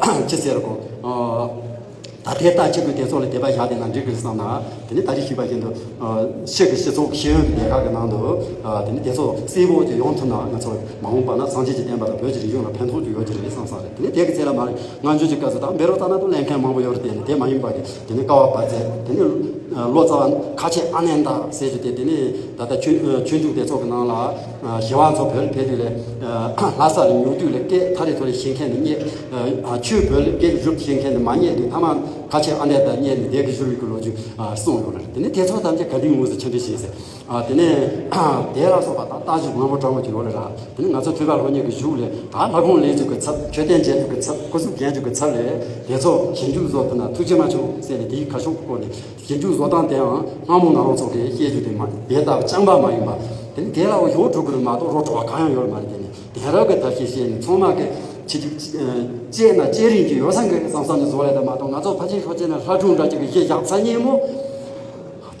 ཨ། ཅི་ཟེར་གོ། ཨ། ད་ལྟའི་ལྟ་ཆེ་དགོས་དེ་ཚོ་ལ་དད་པ་བཞག་བསྡད་ན་འགྲིག་གི་བསམ་ན། དེ་ནས་ད་རེས་ཞུས་པ་བཞིན་དུ། ཨ། ཕྱི་གི་སྤྱི་ཚོགས་ཤེས་ཡོན་གྱི་སྡེ་ཁག་གི་ནང་དུ། ཨ། དེ་ནས་དེ་ཚོ་གསལ་པོ་ཅིག་ཡོང་ཐུབ་ན། ང་ཚོ་མ་འོངས་པ་ན་སངས་རྒྱས་ཀྱི་བསྟན་པ་དང་བོད་ཀྱི་རིག་གཞུང་ལ་ཕན་ཐོགས་ཅིག་ཡོད་ཀྱི་རེད་བསམ་ས་རེད། དེ་ནས་དེ་གི་ཚེ་ལ་མ་རེད། སྔ་འགྱུར་གྱི་སྐབས་སུ་དང་བཻ་རོ་ཙ་ན་དུ་ལེན་མཁན་མང་པོ་ཡོད་རེད། དེ་ནི་དེ་མ་ཡིན་པ་གི། དེ་ནི་ཀ་བ་པ་ཙེ། དེ་ནི་ལོ་ཙཱ་བ་ཁ་ཆེ་ཨ་ནནྡ་ཟེར་རྒྱུ་དེ། དེ་ནི་ད་ལྟ་ཆོས་ཆོས་འབྱུང་དེ་ཚོ་གི་ནང་ལ། ཨ། ཞི་བ་འཚོ་བོད་ལ་ཕེབས་དུས་ལ། ཨ། ལྷ་ས་ལ་ཉུག་དུས་ལ་སྐད་ཐ་རེ་ཐོ་རེ་བཤད་མཁན་ནི་རྙེད། ཨ། ཆོས་བོད་ལ་སྐད་བསྒྱུར་བཤད་མཁན་ནི་མ་རྙེད་དུས། ཐ་མ་ཁ་ཆེ་ཨ་ནནྡ་རྙེད་ནས་དེ་གི་བསྒྱུར་བའི་གི་ལོ་རྒྱུས། ཨ། གསུངས་ཡོད་རེད། དེ་ནི་དེ་ཚོ་ཐམས་ཅད་ག་དུས་ཡོང་ཟེར། ཅི་འདྲ་བྱས་ཟེར། ཨ། དེ་ནས་དེ་ལ་སོགས་པ་དང་ལྟ་ཞིབ་མང་པོ་དྲང་པོ་ཅིག་ཡོད་རེད་ར། དེ་ནི་ང་ཚོ་ཐོས་པ་སློབ་གཉེར་གྱི་གཞུག་ལས། ད་ལྷ་ཁང་ལས་རྒྱུ་གི་ཚབ། མཆོད་རྟེན་མཇལ་རྒྱུ་གི་ཚབ། སྐུ་གཟུགས་མཇལ་རྒྱུ་གི་ཚབ་ལས་དེ་ཚོ་ཞིབ་འཇུག་བཟོ་ཐུབ་ན་ཐུགས་རྗེ་མ་ཆུང་ཟེར་ནས། དེའི་ཁ་ཕྱོགས་སྐོར་ནས་ཞིབ་འཇུག་བཟོ་སྟངས་དེའང་སྔ་མོ་ང་རང་ཚོ་གིས་བཤད་རྒྱུ་དེ་མ་དེ་ལྟ་བུ་རྐྱང་པ་མ་ཡིན་པ། དེ་ནི་དེ་ལ་འོ་ཞོ་འགྲོ་གི་རེད་མ་གཏོགས་རོ་བྲོ་བ་གང་ཡང་ཡོད་མ་རེད། དེ་ནི་དེང་རབས་ཀྱི་ཐབས་ཤེས་བྱས་ནས་ཚང་མ་གི་ཆེ་ཆེ་ཨ་བྱས་ན་བྱེད་རིན་གྱི་ཡོད་ས་གི་བསམ་བསམ་ནས་བཟོ་ལས་ད་མ་གཏོགས། ང་ཚོ་ཕལ་ཆེར་ཤོག་བྱས་ན་ལྷ་སྒྲུང་འདྲ་ཅིག་གི་གཞི་བཞག་ཚར་ཉིན་མོ།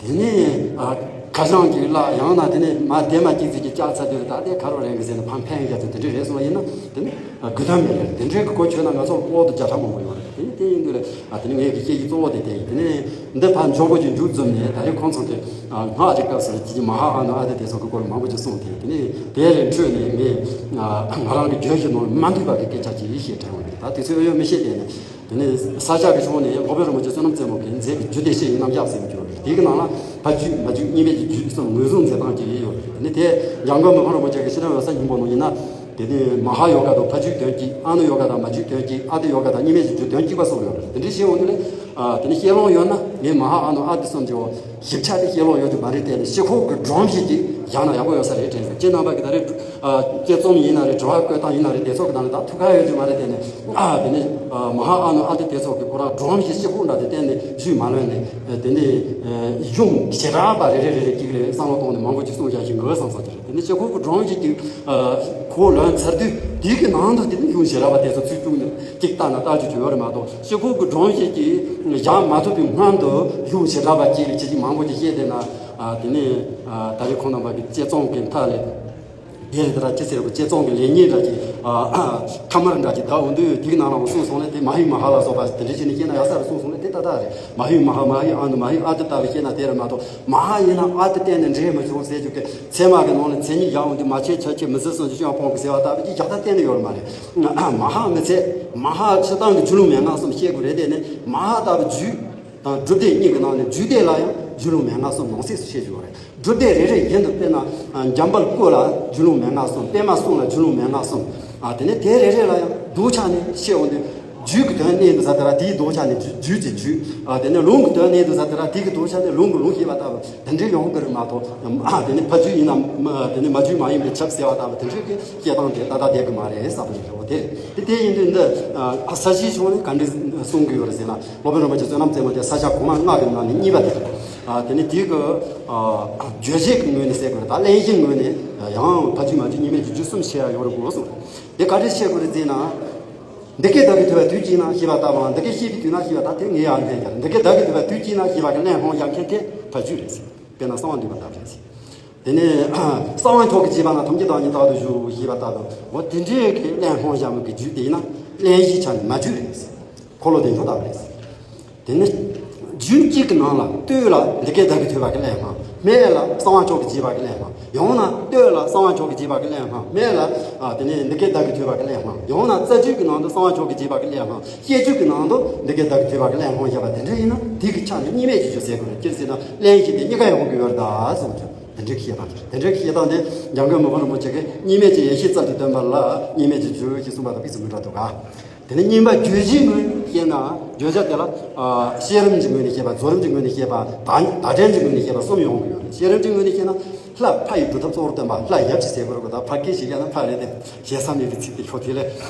དེ་ནས། ཨ། ཁ་བྱང་གཅིག་བཀླགས། ཡང་ན་དེ་ནས་མ་དེ་མ་གཅིག་ཙམ་གྱིས་བཅག་ཚར་དུས། ད་དེ་ག་རེ་རེད་གི་ཟེར་ནས་ཕར་འཕེན་རྒྱག་ཚུལ་དེ་འདྲ་རེད་སོང་བ་ཡིན་ན། དེ་ནི་དགོས་དོན་མེད་རེད། དེ་འདྲའི་གི་གོ་ཆོད་ན་ང་ཚོར་སྤོ་བོ་དང་རྒྱ་ཁྲ་མང་པོ་ཡོང་རེད། དེ་ནི་དེ་ཡིན་དུས་ལ། ཨ། དེ་ནི་ངའི་གི་སྐད་ཆའི་གཙོ་བོ་དེ་དེ་ཡིན། དེ་ནས་འདི་ཕར་མགྱོགས་པོ་ཅིག་མཇུག་རྫོགས་ནས། ད་རེས་ཁོང་ཚོ་གི། ཨ། སྔགས་ཀྱི་སྐབས་སུ་ཅིག་མ་ཧཱ་ཨ་ནུ་ཨ་ཏི་དེ་ཚོ་གི་སྐོར་མང་པོ་ཅིག་གསུངས་ཏེ། དེ་ནས་དེ་ལས་འཕྲོས་ནས་ངས། ཨ། ང་རང་གི་བརྗོད་གཞི་ནང་མ་འདུས་པ་གི་སྐད་ཆ་ཅིག་བཤད་དྲན་པ་རེད། ད་དུས་ཚོད་ཡོད་མི་ཤེས། དེ་ནས། དེ་ནས་ས་སྐྱ་གི་ཕྱོགས་ནས་སློབ་དཔོན་རིན་པོ་ཆེ་བསོད་ནམས་རྩེ་མོ་གིས་མཛད་པའི་རྒྱུད་སྡེ་བཤད་ཡིན་རྣམ་གཞག་ཟེར་མི་ཅིག་ཡོད་རེད། དེའི་གི་ནང་ལ་ཕ་རྒྱུད་མ་རྒྱུད་གཉིས་མེད་ཀྱི་རྒྱུད་གསུམ་ངོས་བཟུང་མཛད་སྟངས་ཀྱི་ཡོད་རེད། དེ་ནས་དེ་འཇམ་མགོན་མི་ཕམ་རིན་པོ་ཆེ་གི་ཕྱི་ནང་འོད་གསལ་སྙིང་པོ་ནང་ཡིན་ན། དེ་ནས་མ་ཧཱ་ཡོ་ག་དང་ཕ་རྒྱུད་དོན་གཅིག། ཨ་ནུ་ཡོ་ག་དང་མ་རྒྱུད་དོན་གཅིག། ཨ་ཏི་ཡོ་ག་དང་གཉིས་མེད་ཀྱི་རྒྱུད་དོན་གཅིག་པ་གསུངས་ཡོད་རེད། དེ་འདྲའི་བཤད་འོང་དུས་ལ། ཨ། དེ་ནས་བཤད་ལོང་ཡོད་ན་ངས་མ་ཧཱ་ཨ་ནུ་ཨ་ཏི་གསུམ་གྱི་འོག་ཞིབ་ཆ་དེ་བཤད་ལོང་ཡོད་རྒྱུ་མ་རེད། དེ་ནི་སྤྱི་ཁོག་གི་སྒྲོམ་གཞི་ཅིག་བཞག་ན་ཡག་པོ་ཡོད་ས་རེད་དྲན་སོང་། ཁྱེད་རྣམ་པ་གིས་ད་རེས། ཨ། དཔྱད་རྩོམ་ཡིན་ན་རེད། དྲི་བ་བཀོད་སྟངས་ཡིན་ན་རེད། དེ་ཚོ་གི་ནང་ལ་ད་ཐུགས་ཁག་ཡོད་རྒྱུ་མ་རེད། དེ་ནི། ཨ། དེ་ནི། ཨ། མ་ཧཱ་ཨ་ནུ་ཨ་ཏི་དེ་ཚོ་གི་ཁོ་རང་སྒྲོམ་གཞི་སྤྱི་ཁོག་འདྲ་དེ་གཏན་ནས་ཞུས་མ་ལོན་ནས། དེ་ནི། ཨ། གཞུང་བྱེ་བྲག་པ་རེ་རེ་རེ་རེ་གཅིག་ལ་བསམ་བློ་གཏོང་ནས་མང་པོ་ཅིག་གསུངས་བཞག་བཞིན་གི་བསམ་བསམ་གྱི་རེད། དེ་ནི་སྤྱི་ཁོག་གི་སྒྲོམ་གཞི་གཅིག། ཨ། གོ་ལོན་ཚར་དུས་དེའི་གི་ནང་དུ་དེ་ནི་གཞུང་བྱེ་བྲག་པ་དེ་ཚོ་ཚུར་བཅུག་ནས་གཅིག་བལྟས་ན་ལྟ་རྒྱུ་ཅིག་ཡོད་རེད་མ་གཏོགས། སྤྱི་ཁོག་གི་སྒྲོམ་གཞི་གཅིག་བཞག་མ་ཐུབ་པའི་སྔོན་དུ་གཞུང་བྱེ་བྲག་པ་གཅིག་ལ་ཅིག་ཅིག་མང་པོ་ཅིག་བཤད་བསྡད་ན། ཨ། དེ་ནས། ཨ། ད་རེས་ཁོང་རྣམ་པ་གི་དཔྱད་རྩོམ་གྱི་མཐའ་ལ། དེ་རེད། དེ་ར་ཅི་ཟེར་གོ། དཔྱད་རྩོམ་གྱི་ལེགས་ཉེས་འདྲ་ཅིག། ཨ། ཁ་དམར་འདྲ་ཅིག་བརྡབ་འོང་དུས་དེའི་ནང་ལ་འོ་གསུངས་སོང་ལས། དེ་མ་ཧཱ་མ་ཧཱ་ལ་སོགས་པ་དེ་འདྲ་བྱས་ནས་བཤད་ན་ཡག་ས་རེད་གསུངས་སོང་ལས། དེ་ཏག་ཏག་རེད། མ་ཧཱ་མ་ཧཱ། མ་ཧཱ་ཨ་ནུ། མ་ཧཱ་ཨ་ཏི་ལྟ་བུ་བཤད་ན་དེ་རེད་མ་གཏོགས། མ་ཧཱ་ཡིན་ན་ཨ་ཏི་གཏན་ནས་འགྲིག་མི་ཆོག་ཟེར་རྒྱུ་གི། ཚད་མ་གི་ནང་ལ་མཚན་ཉིད་བཞག་འོང་དུས། མ་ཆེན་ཆ་ཆེན་མི་སྲིད་སོང་ཅི་ཤོང་ཕོང་གི་ཟེར་བ་ལྟ་བུ་ཅིག་བཞག་ཐབས་གཏན་ནས་ཡོད་མ་རེད། མ་ཧཱ་མི་ཚད། མ་ཧཱ་སྤྱིར་བཏང་གི་རྒྱུད་ལུང་མན་ངག་གསུམ་བཤད་དགོས་རེད། དེ་ནི་མ་ཧཱ་ལྟ་བུ་རྒྱུད་དང་སྒྲུབ་སྡེ་གཉིས་ཀྱི་ནང་ནས་རྒྱུད་སྡེ་ལ་ཡང་རྒྱུད་ལུང་མན་ངག་གསུམ་ནང་གསེས་སུ་བཤད་ཡོད་རེད། སྒྲུབ་སྡེ་རེ་རེ་བཞིན་དུ། དཔེར་ན། ཨ། འཇམ་དཔལ་སྐུ་ལ་རྒྱུད་ལུང་མན་ངག་གསུམ། པདྨ་གསུམ་ལ་རྒྱུད་ལུང་མན་ངག་གསུམ། ཨ། དེ་ནས་དེ་རེ་རེ་ལ་ཡང་ལྡོག་ཆ་ནས་བཤད་འོང་དུས། རྒྱུད་ཀྱི་དོན་གནད་དུ་ཟ་དེ་ར་དེའི་ལྡོག་ཆ་ནས་རྒྱུད་ཀྱི་རྒྱུད། ཨ། དེ་ནས་ལུང་གི་དོན་གནད་དུ་ཟ་དེ་ར་དེ་གི་ལྡོག་ཆ་ནས་ལུང་གི་ལུང་ཞེས་པ་ལྟ་བུ་དེ་འདྲའི་ཡོང་གི་རེད་མ་གཏོགས། ཨ། དེ་ནས་ཕ་རྒྱུད་ཡིན་ན། དེ་ནས་མ་རྒྱུད་མ་ཡིན་པའི་ཆབ་ཟེར་བ་ལྟ་བུ་དེ་འདྲའི་གི་བཤད་སྟངས་དེ་ཏག་ཏག་བསྡད་གི་མ་རེད་བསམ་གི་རེད། འོ། དེ་དེ་དེ་ཡིན་དུས་འདི། ཨ། ས་གཞིའི་ཕྱོགས་ནས་ག་འདྲ་གསུང་གི་ཡོད་རེད་ཟེར་ན། སློབ་དཔོན་རིན་པོ་ཆེ་བསོད་ནམས་རྩེ་མོ་དེ་ས་སྐྱ་གོང་མ་ལྔ་གི་ནང་ནས་གཉིས་པ་དེ་རེད། ཨ། དེ་ནས་དེའི་གི། ཨ། རྒྱུད་བཤད་ཀྱི་ངོས་ནས་ཟེར་དགོས་རེད། ད་གླེང་གཞིའི་ངོས་ནས་ཡང་ཕ་རྒྱུད་མ་རྒྱུད་གཉིས་མེད་ཀྱི་རྒྱུད་གསུམ་བཤད་ཡ་ཡོད་རེད་གོ་གསུངས། དེ་ག་འདྲ་བཤད་དགོས་རེད་ཟེར་ན། འདི་སྐད་བདག་གིས་ཐོས་པ་དུས་གཅིག་ན་ཞེས་པ་ལྟ་བུའམ། འདི་སྐད་བཤད་པའི་དུས་ན་ཞེས་པ། ད་དེ་ངས་ཡང་ལན་རྒྱག་འདི་སྐད་བདག་གིས་ཐོས་པ་དུས་གཅིག་ན་ཞེས་པ་གི་གླེང་སློང་རྒྱག་མཁན་དེ་ཕ་རྒྱུད་རེད་ཟེར། དཔེར་ན་གསང་བ་འདུས་པ་ལྟ་བུ་རེད་ཟེར། དེ་ནས་གསང་བ་མཆོག་གི་བྱིས་པ་ན། ཐམས་ཅད་བདག་ཉིད་རྟག་ཏུ་བཞུགས་ཞེས་པ་ལྟ་བུ། འོ། དེ་འདྲའི་གི་གླེང་སློང་བྱ་མི་གི་རྒྱུད་དེ་ཡིན་ན་གླེང་གཞིའི་ཆ་ནས་མ་རྒྱུད་རེད་ཟེར། འཁོར་ལོ་བདེ་མཆོག་ལྟ་བུ་རེད་ཟེར། དེ་ནི་རྒྱུད་གཅིག་གི་ནང་ལ་སྟོད་ལ་འདི་སྐད་བདག་གིས་ཐོས་པ་གི་གླེགས་བམ། སྨད་ལ་གསང་བ་མཆོག་གིས་བརྒྱུད་པ་གི་གླེགས་བམ། ཡང་ན་སྟོད་ལ་གསང་བ་མཆོག་གིས་བརྒྱུད་པ་གི་གླེགས་བམ། སྨད་ལ་ཨ་དེ་ནི་འདི་སྐད་བདག་གིས་ཐོས་པ་གི་གླེགས་བམ། ཡང་ན་རྩ་རྒྱུད་ཀྱི་ནང་དུ་གསང་བ་མཆོག་གིས་བརྒྱུད་པ་གི་གླེགས་བམ། བཤད་རྒྱུད་ཀྱི་ནང་དུ་འདི་སྐད་བདག་གིས་ཐོས་པ་གི་གླེགས་བམ་བཞག་པ་དེ་འདྲ་ཡིན་ན་དེ་གི་ཆ་ནས་གཉིས་སྨན་གྱི་རྒྱུད་ཟེར་དགོས་རེད། ཅི་ཟེར་ན་གླེང་གཞི་དེ་གཉིས་ཀ་ཡོང་གི་ཡོད་རེད་ད་གསུངས་ཀྱང་། དེ་འདྲའི་བཤད་སྟངས་ཅིག་དེ་འདྲའི་བཤད་སྟངས་དེ་འཇམ་མགོན་མི་ཕམ་རིན་པོ་ཆེ་གིས་གཉིས་སྨན་གྱི་ཡེ་ཤེས་རྩལ་དུ་བཏོན་པ་ལ་གཉིས་སྨན་གྱི་རྒྱུད་ཅེས་གསུངས་པ་དང་དཔེ་མི་འདྲ་འདུག་ག། དེ་ནས་གཉིས་པ་བརྗོད་གཞིའི་ངོས་ནས་བཤད་ན། བརྗོད་བྱ་དེ་ལ་ཨ་བཤད་རིམ་གྱི་ངོས་ནས་བཤད་པ། རྫོགས་རིམ་གྱི་ངོས་ནས་བཤད་པ། བརྡ་བརྡ་འཕྲིན་གྱི་ངོས་ནས་བཤད་པ་གསུམ་ཡོང་གི་ཡོད་རེད། བཤད་རིམ་གྱི་ངོས་ནས་བཤད་ན། ལྷ་ཕ་ཡི་སྒྲུབ་ཐབས་གཙོ་བོར་སྟོན་པ། ལྷ་ཡབ་ཀྱི་ཟེར་དགོས་རེད་གོ། ད་ཕ་སྐད་ཞིག་ཡང་ན་ཕ་རེད་དེ། ཞེ་ས་མེད་པའི་ཚིག་དེ་ཤོད་དེ་ལས།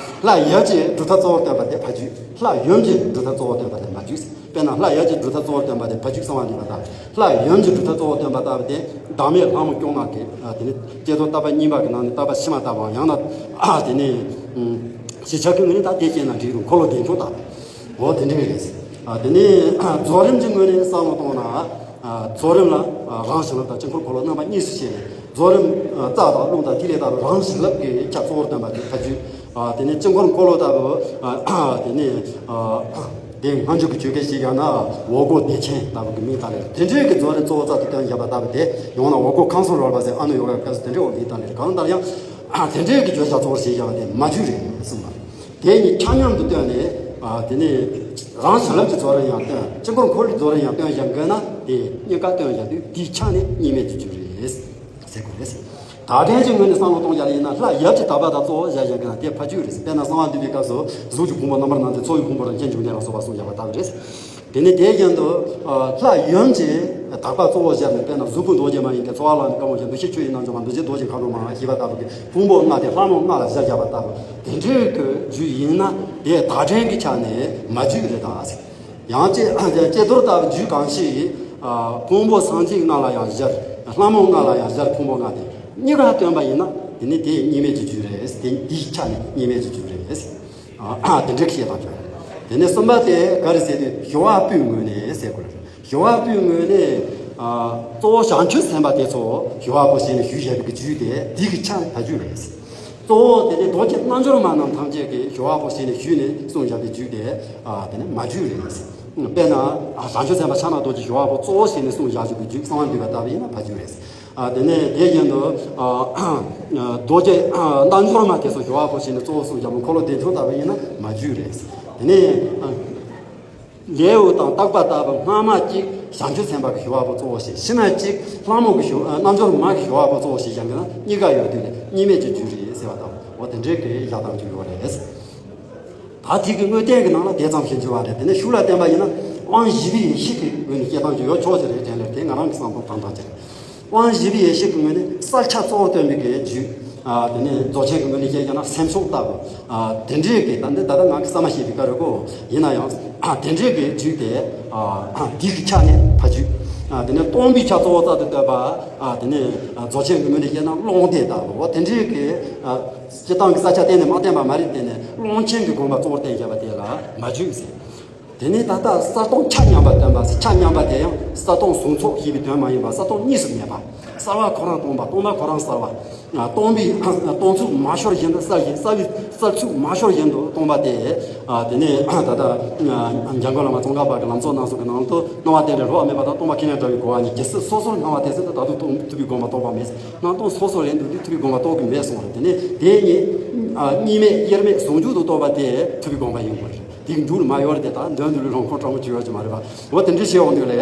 ལྷ་ཡབ་ཀྱི་སྒྲུབ་ཐབས་གཙོ་བོར་སྟོན་པ་དེ་ཕ་རྒྱུད། ལྷ་ཡུམ་གྱི་སྒྲུབ་ཐབས་གཙོ་བོར་སྟོན་པ་དེ་མ་རྒྱུད། དཔེར་ན་ལྷ་ཡབ་ཀྱི་སྒྲུབ་ཐབས་གཙོ་བོར་སྟོན་པ་དེ་ཕ་རྒྱུད་གསང་བ་འདུས་པ་དང་། ལྷ་ཡུམ་གྱི་སྒྲུབ་ཐབས་གཙོ་བོར་སྟོན་པ་ལྟ་བུ་དེ་བདག་མེད་ལྷ་མོ་སྐྱོང་ངག་གི་ཨ་དེ་ནི་བསྐྱེད་རྫོགས་བརྟག་པ་གཉིས་པ་གི་ནང་ནས་བརྟག་པ་ཕྱི་མ་ལྟ་བུའམ། ཡང་ན་ཨ་དེ་ནི་ཨུམ་ཞིབ་ཆ་གི་ངོས་ནས་ད་དེ་སྐྱེས་ན་འགྲིག་རུང་འཁོར་ལོ་བདེ་མཆོག་ལྟ་བུ། འོ་དེ་འདྲ་རེད། ཨ་དེ་ནི་རྫོགས་རིམ་གྱི་ངོས་ནས་བསམ་བློ་གཏོང་ན། ཨ་རྫོགས་རིམ་ལ་ཨ་རང་བྱིན་རླབས་དང་དཀྱིལ་འཁོར་འཁོར་ལོ་རྣམ་པ་གཉིས་སུ་ཕྱེ་ནས། རྫོགས་རིམ་ཨ་རྩ་དང་རླུང་དང་ཐིག་ལེ་ལྟ་བུ་རང་བྱིན་རླབས་ཀྱི་ཆ་གཙོ་བོར་སྟོན་པ་དེ་ཕ་རྒྱུད། ཨ་དེ་ནས་དཀྱིལ་འཁོར་འཁོར་ལོ་ལྟ་བུ། ཨ་དེ་ནས་ཨ་དེ་སྔ་འཇུག་གི་ཆོས་སྐད་ཞིག་ཡང་ན་འོལ་སྒོ་བདེ་ཆེན་ལྟ་བུ་གི་མིང་བཏགས་ལེ། དེ་འདྲའི་གི་རྫོགས་རིམ་གཙོ་བོ་རྩལ་དུ་བཏོན་བཞག་པ་ལྟ་བུ་དེ། ཡང་ན་འོལ་སྒོ་ཁང་གསུམ་རོལ་པ་ཟེར། ཨ་ནུ་ཡོ་ག་སྐབས་སུ་དེ་འདྲའི་འོ་མིང་བཏགས་ལེ། གང་ལྟར་ཡང་ཨ་དེ་འདྲའི་གི་བརྗོད་བྱ་གཙོ་བོར་བྱས་བཞག་པ་དེ་མ་རྒྱུད་རེད་གསུངས་པ། དེ་གཉིས་ཆ་མཉམ་དུ་བཏོན་ནས། ཨ་དེ་ནས་རང་བྱིན་རླབས་ཀྱི་རྫོགས་རིམ་ཡང་བཏོན། དཀྱིལ་འཁོར་འཁོར་ལོའི་རྫོགས་རིམ་ཡང་བཏོན་བཞག་དགོས་ན། དེ་གཉིས་ཀ་བཏོན་བཞག་དུས་དེའི་ཆ་ནས་གཉིས་སྨན་གྱི་རྒྱུད་རེད་ཟེར་དགོས་རེད། བརྡ་འཕྲིན་གྱི་ངོས་ནས་བསམ་བློ་གཏོང་བཞག་ཡིན་ན། ལྷ་ཡབ་ཀྱི་དག་པ་དང་གཙོ་བོ་བཞག་བཞག་གི་ན་དེ་ཕ་རྒྱུད་རེད། དཔེར་ན་གསང་བ་འདུས་པའི་སྐབས་སུ་གཟུགས་ཀྱི་ཕུང་པོ་རྣམ་པར་སྣང་མཛད། ཚོར་བའི་ཕུང་པོ་རང་རྐྱེན་འབྱུང་ལྡན་ལ་སོགས་པ་གསུངས་བཞག་པ་ལྟ་བུ་རེད། དེ་ནས་དེ་བཞིན་དུ་ཨ་ལྷ་ཡུམ་གྱི་དག་པ་གཙོ་བོ་བཞག་ནས། དཔེར་ན་གཟུགས་ཕུང་རྡོ་རྗེ་མ་ཡིན་ཏེ། ཚོར་བ་ལ་ནི་དཀར་མོ་བཞིན། འདུ་ཤེས་ཆུ་ཡི་རྣལ་འབྱོར་མ། འདུ་བྱེད་རྡོ་རྗེ་མཁའ་འགྲོ་མ་ཞེས་པ་ལྟ་བུ་གི་ཕུང་པོ་ལྔ་དེ་ལྷ་མོ་ལྔ་ལ་གཞལ་བཞག་པ་ལྟ་བུ་དེ་འདྲའི་གི་རྒྱུད་ཡིན་ན། དེ་བརྡ་འཕྲིན་གྱི་ཆ་ནས་མ་རྒྱུད་རེད་ད་ཟེར། ཡང་བསྐྱེད་བསྐྱེད་རྫོགས་ལྟ་བུ་རྒྱུད་གང་ཞིག་ཨ་ཕུང་པོ་སངས་རྒྱས་ལྔ་ལ་ཡང་གཞལ། ལྷ་མོ་ལྔ་ལ་ཡང་གཞལ། ཕུང་པོ་ལྔ་དེ་གཉིས་ཀ་བཏོན་པ་ཡིན་ན། དེ་ནི་དེ་གཉིས་སྨན་གྱི་རྒྱུད་རེད། དེ་འདིའི་ཆ་ནས་གཉིས་སྨན་གྱི་རྒྱུད་རེད། ཨ་དེ་འདྲའི་བཤད་སྟངས་ཅིག་དེ་ནས་གསུམ་པ་དེ་ག་རེ་ཟེར་དུས། ཞི་བ་སྤུའི་ངོས་ནས་ཟེར་དགོས་རེད། ཞི་བ་སྤུའི་ངོས་ནས་ཨ་གཙོ་བོ་བྱང་ཆུབ་སེམས་དཔའ་དེ་ཚོ་ཞི་བ་པོ་བྱས་ནས་ཞུས་བཞག་པའི་རྒྱུད་དེ་འདི་གི་ཆ་ནས་ཕ་རྒྱུད་རེད། གཙོ་བོ་དེ་ནི་རྡོ་རྗེ་རྣལ་འབྱོར་མ་རྣམས་ཐམས་ཅད་ཀྱིས་ཞི་བ་པོ་བྱས་ནས་ཞུས་ནས་གསུངས་བཞག་པའི་རྒྱུད་དེ་ཨ་དེ་ནི་མ་རྒྱུད་རེད། དཔེར་ན་ཨ་བྱང་ཆུབ་སེམས་དཔའ་ཕྱག་ན་རྡོ་རྗེ་ཞི་བ་པོ་གཙོ་བོ་བྱས་ནས་གསུངས་བཞག་པའི་རྒྱུད་གསང་བ་འདུས་པ་ལྟ་བུ་ཡིན་ན་ཕ་རྒྱུད་རེད། ཨ་དེ་ནས་དེ་བཞིན་དུ་ཨ་རྡོ་རྗེ་ཨ་རྣལ་འབྱོར་མ་དེ་ཚོ་ཞི་བ་པོ་བྱས་ནས་གཙོ་བོ་གསུངས་བཞག་པའི་འཁོར་ལོ་བདེ་མཆོག་ལྟ་བུ་ཡིན་ན་མ་རྒྱུད་རེད། དེ་ནས་ཨ་ལེའུ་དང་བརྟག་པ་ལྟ་བུ་སྔ་མ་གཅིག་བྱང་ཆུབ་སེམས་དཔའ་གི་ཞི་བ་པོ་གཙོ་བོ་བྱས། ཕྱི་མ་གཅིག་ལྷ་མོ་གི་ཞི་ཨ་རྣལ་འབྱོར་མ་གི་ཞི་བ་པོ་གཙོ་བོ་བྱས་བཞག་གི་ན་གཉིས་ཀ་ཡོད་དུས་ལས་གཉིས་སྨན་གྱི་རྒྱུད་རེད་ཟེར་བ་དང་། འོ་དེ་འདྲའི་གི་བཞག་སྟངས་ཅིག་ཡོད་རེད། ད་དེ་གི་དངོས་བསྟན་གྱི་ནང་ལ་དེ་ཙམ་ཞིག་འགྱུར་བ་རེད། དེ་ནས་ཤུགས་ལ་བསྟན་པ་ཡིན་ན་དབང་བཞི་པའི་ཡེ་ཤེས་ཀྱི་ངོས་ནས་བཤད་སྟངས་ཅིག་ཡོད་ཆོག་ཅིག་རེད་དྲན་ལེ། དེ་ང་རང་གི་བསམ་བློ་བཏང་སྟངས་ཅིག་རེད། དབང་བཞི་པའི་ཡེ་ཤེས་ཀྱི་ངོས་ནས་གསལ་ཆ་གཙོ་བོ་སྟོན་པའི་གི་རྒྱུད། ཨ་དེ་ནས་རྫོགས་ཆེན་གྱི་ངོས་ནས་བཤད་ཀྱང་ན་སེམས་མཆོག་ལྟ་བུ། ཨ་དེ་འདྲའི་གི་ད་འདི་ད་ལྟ་ང་གི་ས་མ་ཤེས་པའི་སྐད་རེད་གོ། ཡིན་ན་ཡང་ཨ་དེ་འདྲའི་གི་རྒྱུད་དེ་ཨ་འདི་གི་ཆ་ནས་ཕ་རྒྱུད། ཨ་དེ་ནས་སྟོང་པའི་ཆ་གཙོ་བོ་རྩལ་དུ་བཏོན་པ། ཨ་དེ་ནས་ཨ་རྫོགས་ཆེན་གྱི་ངོས་ནས་བཤད་ན་ཀློང་སྡེ་ལྟ་བུ། འོ་དེ་འདྲའི་གི་ཨ་སྤྱིར་བཏང་གི་ས་ཆ་གཏན་ནས་མ་བསྟན་པ་མ་རེད། དེ་ནས་ཀློང་ཆེན་གྱི་དགོངས་པ་གཙོ་བོར་བསྟན་བཞག་པ་དེ་ལ་མ་རྒྱུད་ཟེར། དེ་ནས་ད་ལྟ་གསལ་སྟོང་ཆ་མཉམ་པ་སྟོན་པ། ཆ་མཉམ་པ་དེ་ཡང་གསལ་སྟོང་གཟུང་ཚོགས་ཞེས་པའི་དོན་མ་ཡིན་པར་གསལ་སྟོང་གཉིས་སུ་མེད་པ། གསལ་བ་ཁོ་རང་སྟོང་པ། སྟོང་པ་ཁོ་རང་གསལ་བ། སྟོང་པའི་སྟོང་ཚུལ་མ་ཤོར་བཞིན་དུ་གསལ་ཞིང་། གསལ་བའི་གསལ་ཚུལ་མ་ཤོར་བཞིན་དུ་སྟོང་པ་དེ། དེ་ནས་ད་ལྟ་འཇམ་མགོན་བླ་མ་ཙོང་ཁ་པ་གི་ལམ་གཙོ་རྣམ་གསུམ་གྱི་ནང་དུ། སྣང་བ་རྟེན་འབྲེལ་སླུ་བ་མེད་པ་དང་། སྟོང་པ་ཁས་ལེན་བྲལ་བའི་གོ་བ་གཉིས། རྒྱལ་སྲིད་སོ་སོར་སྣང་བ་དེ་ཚོ་ད་དུང་ཐུབ་པའི་དགོངས་པ་རྟོགས་པ་མེད། སྣང་སྟོང་སོ་སོར་ཡིན་དུས་འདི་ཐུབ་པའི་དགོངས་པ་རྟོགས་ཀྱི་མེད་གསུངས་རེད། དེ་ནས་དེ་གཉིས་གཉིས་མེད་དབྱེར་མེད་ཟུང་འཇུག་ཏུ་རྟོགས་པ་དེ་ཐུབ་པའི་དགོངས་པ་ཡིན་དགོས་རེད། དེ་གི་མཇུག་ལ་མ་ཡོད་རེད་དེ། ད་འདོན་འདོན་ལུས་ལོངས་སྐུ་ཕྲ་མོ་བཅུ་ཡོད་ཀྱི་མ་རེད་པ། འོ་དེ་འདྲ་བྱས་འོང་དུས་ལས་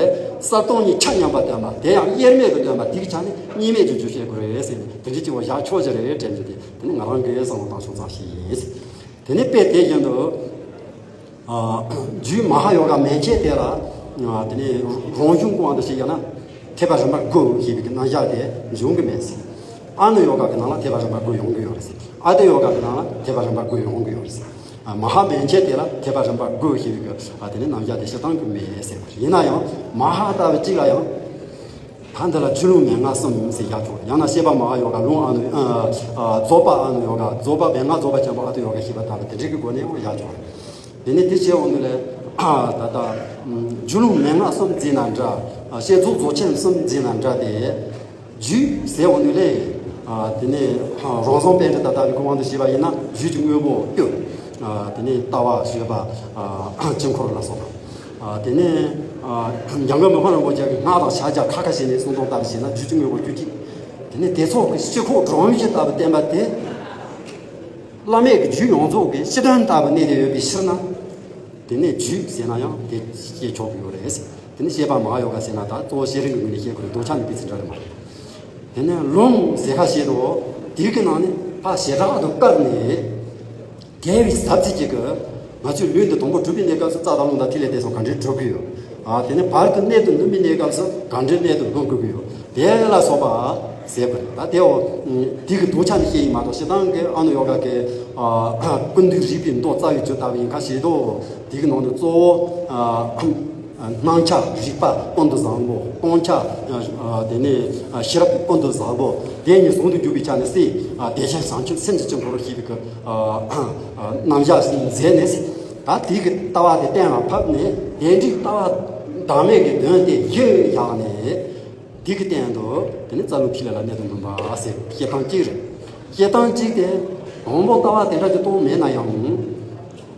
གསལ་སྟོང་གཉིས་ཆ་མཉམ་པ་སྟོན་པ་དེ་ཡང་དབྱེར་མེད་དུ་སྟོན་པ་དེ་གི་ཆ་ནས་གཉིས་མེད་ཀྱི་རྒྱུ་བཤད་དགོས་རེད་ཟེར་ནས། དེ་འདྲ་བྱས་པ་བཞག་ཆོག་ཅི་རེད་དྲན་རྒྱུ་དེ། དེ་ནི་ང་རང་གི་བསམ་བློ་བཏང་ཆོག་ཙམ་ཞིག་ཡིན། དེ་ནི་དཔེ་དེ་བཞིན་དུ། ཨ་རྒྱུད་མ་ཧཱ་ཡོ་ག་མན་ཆད་དེ་ལ། ཨ་དེ་ནི་རང་གཞུང་གི་དབང་དུ་བྱས་ཀྱང་ན་ཐེག་པ་རིམ་པ་དགུ་ཞེས་པའི་རྣམ་གཞག་དེ་འབྱུང་གི་མེད་ཟེར། ཨ་ནུ་ཡོ་ག་གི་ནང་ལ་ཐེག་པ་རིམ་པ་དགུ་ཡོང་གི་ཡོད་རེད་ཟེར། ཨ་ཏི་ཡོ་ག་གི་ནང་ལ་ཐེག་པ་རིམ་པ་དགུ་ཡོང་གི་ཡོད་རེད་ཟེར། ཨ་མ་ཧཱ་མན་ཆད་དེ་ལ་ཐེག་པ་རིམ་པ་དགུ་ཞེས་པའི་ཨ་དེ་ནི་རྣམ་གཞག་དེ་བཤད་སྟངས་ཀྱི་མེད་ཟེར་བ་རེད། ཡིན་ན་ཡང་མ་ཧཱ་ལྟ་བུ་གཅིག་ལ་ཡང་། ད་འདི་ལ་རྒྱུད་ལུང་མན་ངག་གསུམ་ཟེར་བཞག་ཆོག། ཡང་ན་བཤད་པ་མ་ཧཱ་ཡོ་ག། ལུང་ཨ་ནུ། ཨ་རྫོགས་པ་ཨ་ནུ་ཡོ་ག། རྫོགས་པ་མན་ངག་རྫོགས་པ་ཆེན་པོ་ཨ་ཏི་ཡོ་ག་ཞེས་པ་ལྟ་བུ་དེ་འདྲའི་གི་སྒོ་ནས་ཡང་བཞག་ཆོག། དེ་ནས་དེ་བྱས་འོང་དུས་ལས། ཨ་ད་ལྟ་རྒྱུད་ལུང་མན་ངག་གསུམ་བརྩིས་ན་འདྲ། བཤད་རྫོགས་རྫོགས་ཆེན་གསུམ་བརྩིས་ན་འདྲ་སྟེ། རྒྱུད་ཟེར་འོང་དུས་ལས། ཨ་དེ་ནས་རང་བྱུང་པཎྜི་ཏ་ལྟ་བུའི་དབང་དུ་བྱས་པ་ཡིན་ན་རྒྱུད་ཀྱི་དངོས་པོ་དབྱེ། ཨ་དེ་ནས་ལྟ་བ་བརྗོད་པ། ཨ་དཀྱིལ་འཁོར་ལ་སོགས་པ། ཨ། དེ་ནས། ཨ། འཇམ་མགོན་མི་ཕམ་རིན་པོ་ཆེ་གི་སྔགས་དང་ཕྱག་རྒྱ་ཁ་ཁ་བྱས་ནས་གསུང་དོན་ལྟར་བྱས་ན། རྒྱུད་ཀྱི་དངོས་པོ་བཅུ་གཅིག་དེ་ནས་དེ་ཚོགས་ཀྱི་སྤྱི་ཁོག་སྒྲོམ་གཞི་ལྟ་བུ་བསྟན་པ་དེ། བླ་མེད་ཀྱི་རྒྱུད་ཡོངས་རྫོགས་ཀྱི་སྤྱི་དོན་ལྟ་བུ་གནས་ཏེ་ཡོད་པའི་ཕྱིར་ན། དེ་ནས་རྒྱུད་ཟེར་ན་ཡང་དེ་བཤད་ཆོག་གི་ཡོད་རེད། དེ་ནས་བཤད་པ་མ་ཡོ་ག་ཟེར་ན། ད་གཙོ་བོ་བཤད་རིམ་གྱི་ངོས་ནས་བཤད་དགོས་རེད། མདོ་ཆ་ནས་དཔེ་ཚིག་འདྲ་རེད་མ་རེད། དེ་ནས་ལུང་ཟེར་ཁ་བཤད་དོ། དེའི་གི་ནང་ནས་ཕར་བྱེ་བྲག་ཏུ་བཀར་ནས། དེ་བས་ཟབ་ཅིག་ཅིག་གི། ང་ཚོའི་ལུས་འདི་དང་པོ་གྲུབ་པའི་གནས་སྐབས་སུ་རྩ་དང་རླུང་དང་ཐིག་ལེ་དེ་སོགས་ག་འདྲས་གྲུབ་ཀྱི་ཡོད། ཨ། དེ་ནས་བར་དུ་གནད་དུ་སྣུན་པའི་གནས་སྐབས་སུ་ག་འདྲས་གནད་དུ་སྣུན་དགོས་ཀྱི་ཡོད། དེ་ལ་སོགས་པ་ཟེར་དགོས་རེད། ད་དེའོ། དེ་གི་མདོ་ཆ་ནས་བཤད་ཡིན་མ་གཏོགས། སྤྱིར་བཏང་གི་ཨ་ནུ་ཡོ་ག་གི། ཨ། ཀུན་འདུས་རིག་པའི་མདོ་རྩ་བའི་རྒྱུད་ལྟ་བུ་ཡིན་ཁ་བཤད་དོ། དེ་གི་ནང་དུ་གཙོ་བོ། ཨ། སྣང་ཆ་རིག་པ་ཀུན་ཏུ་བཟང་པོ། སྟོང་ཆ། ཨ། དེ་ནས་ཤེས་རབ་ཀུན་ཏུ་བཟང་པོ། དེ་གཉིས་ཟུང་དུ་འཇུག་པའི་ཆ་ནས་སྲས། ཨ། བདེ་གཤེགས་བྱང་ཆུབ་སེམས་ཀྱི་སྤྱི་འཁོར་ཞེས་པའི་གི། ཨ། རྣམ་གཞག་མཛད་ནས། ད་དེའི་གི་ལྟ་བ་དེ་གཏན་ལ་ཕབ་ནས། དེ་འདྲའི་ལྟ་བ་བདག་མེད་ཀྱི་དོན་དེ་རྒྱུད་བཞག་ནས། དེ་གི་སྟེང་དུ་དེ་ནི་རྩ་རླུང་ཐིག་ལེ་ལ་གནད་དུ་འདུན་པ་ཟེར། བཤད་སྟངས་གཅིག་རེད། བཤད་སྟངས་གཅིག་དེ། དང་པོ་ལྟ་བ་དེ་འདྲ་ཅིག་གཏོང་མེད་ན་ཡང་།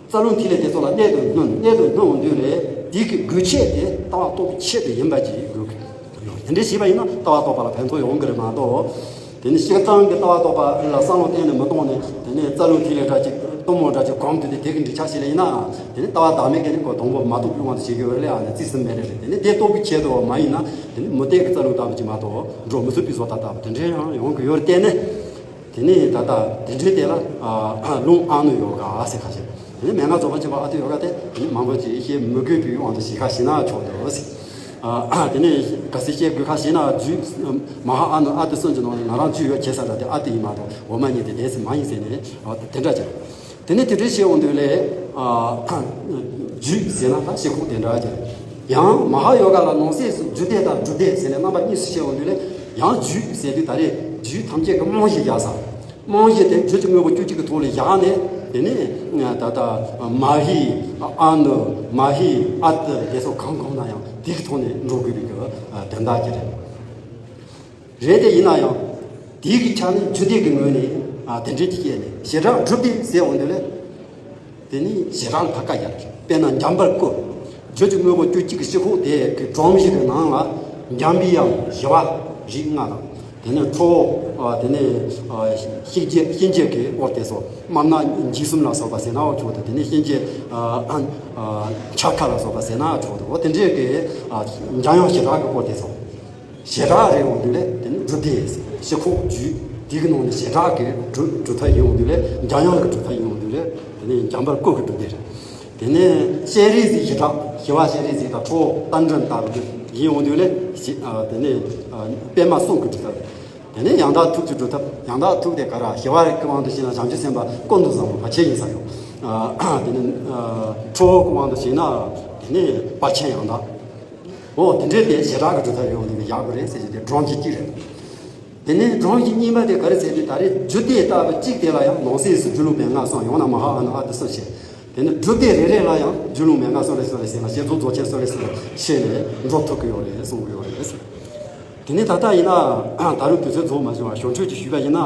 རྩ་རླུང་ཐིག་ལེ་དེ་ཚོ་ལ་གནད་དུ་སྣུན། གནད་དུ་སྣུན་འོང་དུས་ལས། དེ་གི་དགོས་ཆེད་དེ་ལྟ་བ་རྟོགས་པའི་ཆེད་དུ་ཡིན་པ་ཅིག་དགོས་ཀྱི་ཡོད། དེ་འདྲ་བྱས་པ་ཡིན་ན་ལྟ་བ་རྟོགས་པ་ལ་ཕན་ཐོགས་ཡོང་གི་རེད་མ་གཏོགས། དེ་ནི་སྤྱིར་བཏང་གི་ལྟ་བ་རྟོགས་པ་ལ་བསམ་བློ་གཏན་ནས་མི་གཏོང་ནས། དེ་ནས་རྩ་རླུང་ཐིག་ལེ་འདྲ་ཅིག་གཏུམ་མོ་འདྲ་ཅིག་གོམས་དུས་དེ་དེ་གི་འགྲིག་ཆ་ཞིག་ལ་ཡིན་ན། དེ་ནི་ལྟ་བ་བདག་མེད་ཀྱི་ནི་ཁོ་དང་པོ་མ་རྟོགས་པའི་དབང་དུ་བྱེད་ཀྱི་ཡོད་རེད་ལ། ཨ་ནི་རྩིས་སུ་མེད་རེད། རེད། དེ་ནི་དེ་རྟོགས་པའི་ཆེད་དུ་མ་ཡིན་ན། དེ་ནི་མུ་སྟེགས་ཀྱི་རྩ་རླུང་ལྟ་བུ་ཅིག་མ་གཏོགས་འགྲོ་མི་ཚུགས་པའི་བཟོ་ལྟ་ལྟ་བུ་དེ་འདྲའི་ཡང་ཡོང་གི་ཡོད་རེད། དེ་ནི། དེ་ནི་ད་ལྟ་དེ་འདྲའི་དེ་ལ། ཨ། ལུང་ཨ་ནུ་ཡོ་ག་ཟེར་ཁ་ཤས། དེ་ནི་མན་ངག་རྫོགས་པ་ཆེན་པོ་ཨ་ཏུ་ཡོ་ག་དེ། དེ་ནི་མང་པོ་ཅིག་བཤད་མི་དགོས་པའི་དབང་དུ་བྱེད་ཁ་ཤས་ན་ཆོག་འདུག་ཟེར། ཨ། དེ་ནི་ག་ཚོད་བཤད་དགོས་ཁ་ཤས་ན། རྒྱུད་མ་ཧཱ་ཨ་ནུ་ཨ་ཏུ་གསུམ་གྱི་ནང་ནས་ང་རང་རྒྱུད་ཡོད་བྱེད་ས་འདྲ་དེ་ཨ་ཏུ་ཡིན་མ་གཏོགས་འོག་མ་གཉིས་དེ་དེ་ཚོ་མ་ཡིན་ཟེར་ནས། ཨ། དེ་འདྲ་བྱས། དེ་ནས་དེ་འདྲའི་བཤད་འོང་དུས་ལས། ཨ། རྒྱུད་ཟེར་ན་ད་བཤད་ཁོག་དེ་འདྲ་ཅིག་རེད། ཡང་མ་ཧཱ་ཡོ་ག་ལ་ནང་གསེས་སུ་རྒྱུད་སྡེ་དང་སྒྲུབ་སྡེ་ཟེར་ནས་རྣམ་པ་གཉིས་སུ་བཤད་འོང་དུས་ལས། ཡང་རྒྱུད་ཟེར་དུས་ད་རེས་རྒྱུད་ཐམས་ཅད་ཀྱི་རྨང་གཞི་བཞག་ས། རྨང་གཞི་དེ་རྒྱུད་ཀྱི་དངོས་པོ་བཅུ་གཅིག་གི་ཐོག་ལ་བཞག་ནས། དེ་ནས་ད་ལྟ་མ་ཧཱ་ཨ་ནུ། མ་ཧཱ་ཨ་ཏུ། དེ་ཚོ་གང་གང་ན་ཡང་དེའི་ཐོག་ནས་འགྲོ་དགོས་པའི་གི་དོན་དག་ཅིག་རེད། རེད། དེ་ཡིན་ན་ཡང་དེའི་གི་ཆ་ནས་རྒྱུད་སྡེ་གི་ངོས་ནས། ཨ། དེ་འདྲའི་ཅིག་བཤད་ནས། བྱེ་བྲག་སྒྲུབ་སྡེ་ཟེར་འོང་དུས་ལས། དེ་ནི་བྱེ་བྲག་ལ་ཕར་ཀ་རྒྱབ་རེད། དཔེར་ན་འཇམ་དཔལ་སྐུ། རྒྱུད་ཀྱི་དངོས་པོ་བཅུ་གཅིག་གི་སྤྱི་ཁོག་དེ་གི་སྒྲོམ་གཞི་གི་ནང་ལ། འཇམ་པའི་དབྱངས་ཞི་བ་རིགས་ལྔ་དང་། དེ་ནས་ཁྲོ་བོ། ཨ། དེ་ནས། ཨ། གཤིན་རྗེ། གཤིན་རྗེ་གི་སྐོར་དེ་ཚོ། དམར་ནག་འཇིགས་གསུམ་ལ་སོགས་པ་ཟེར་ནའང་ཆོག་འདུག་དེ་ནས་གཤིན་རྗེ། ཨ། ཨ། འཆར་ཁ་ལ་སོགས་པ་ཟེར་ནའང་ཆོག་འདུག་འོ་དེ་འདྲའི་གི། ཨ། འཇམ་དབྱངས་ཞི་དྲག་གི་སྐོར་དེ་ཚོ། བྱེ་བྲག་རེད་འོང་དུས་ལས། དེ་ནི་སྒྲུབ་སྡེ་ཟེར། སྤྱི་ཁོག་རྒྱུད་དེ་གི་ནང་ནས་བྱེ་བྲག་གི་སྒྲུབ་སྒྲུབ་ཐབས་ཡིན་འོང་དུས་ལས། འཇམ་དབྱངས་ཀྱི་སྒྲུབ་ཐབས་ཡིན་འོང་དུས་ལས། དེ་ནི་འཇམ་དཔལ་སྐུ་གི་སྒྲུབ་སྡེ་རེད། དེ་ནས་སྤྱན་རས་གཟིགས་ཞི་དྲག་ཞི་བ་སྤྱན་རས་གཟིགས་དང་ཁྲོ་བོ་རྟ་མགྲིན་ལྟ་བུ་ཡིན་འོང་དུས་ལས། ཞི། ཨ། དེ་ནས། ཨ། པདྨ་གསུང་གི་སྒྲུབ་ཐབས། དེ་ནས་ཡང་དག་ཐུགས་ཀྱི་སྒྲུབ་ཐབས། ཡང་དག་ཐུགས་དེ་ག་རེ། ཞི་བ་གི་དབང་དུ་བྱས་ན་བྱང་ཆུབ་སེམས་དཔའ་ཀུན་ཏུ་བཟང་པོ་བར་ཆད་ཡིན་ས་ཡོད། ཨ། དེ་ནས། ཨ། ཁྲོ་བོ་གི་དབང་དུ་བྱས་ན་དེ་ནས་དཔལ་ཆེན་ཡང་དག་འོ་དེ་འདྲའི་དེ་བྱེ་བྲག་གི་སྒྲུབ་ཐབས་ཡོད་འདུག་གི་ཡག་པོ་རེད་ཟེར་གྱི་དེ་སྒྲོམ་གཞི་གཅིག་རེད། དེ་ནས་སྒྲོམ་གཞི་གཉིས་པ་དེ་ག་རེ་ཟེར་དུས། ད་རེས་རྒྱུད་སྡེ་ལྟ་བུ་གཅིག་དེ་ལ་ཡང་ནང་གསེས་སུ་རྒྱུད་ལུང་མན་ངག་གསུམ། ཡང་ན་མ་ཧཱ་ཨ་ནུ་ཨ་ཏུ་གསུམ་བཤད། དེ་ནས་སྒྲུབ་སྡེ་རེ་རེ་ལ་ཡང་རྒྱུད་ལུང་མན་ངག་གསུམ་རེ་གསུམ་རེ་ཟེར་ན། བསྐྱེད་རྫོགས་རྫོགས་ཆེན་གསུམ་རེ་གསུམ་རེ་བཤད་ནས་འགྲོ་ཐུབ་ཀྱི་ཡོད་རེད་གསུང་གི་ཡོད་རེད། དེ་ནས་ད་ལྟ་ཡིན་ན། ད་རུང་དུས་ཚོད་རྫོགས་མ་བྱུང་བ། ཞོར་འཕྲོས་ཀྱི་ཞུས་པ་ཡིན་ན།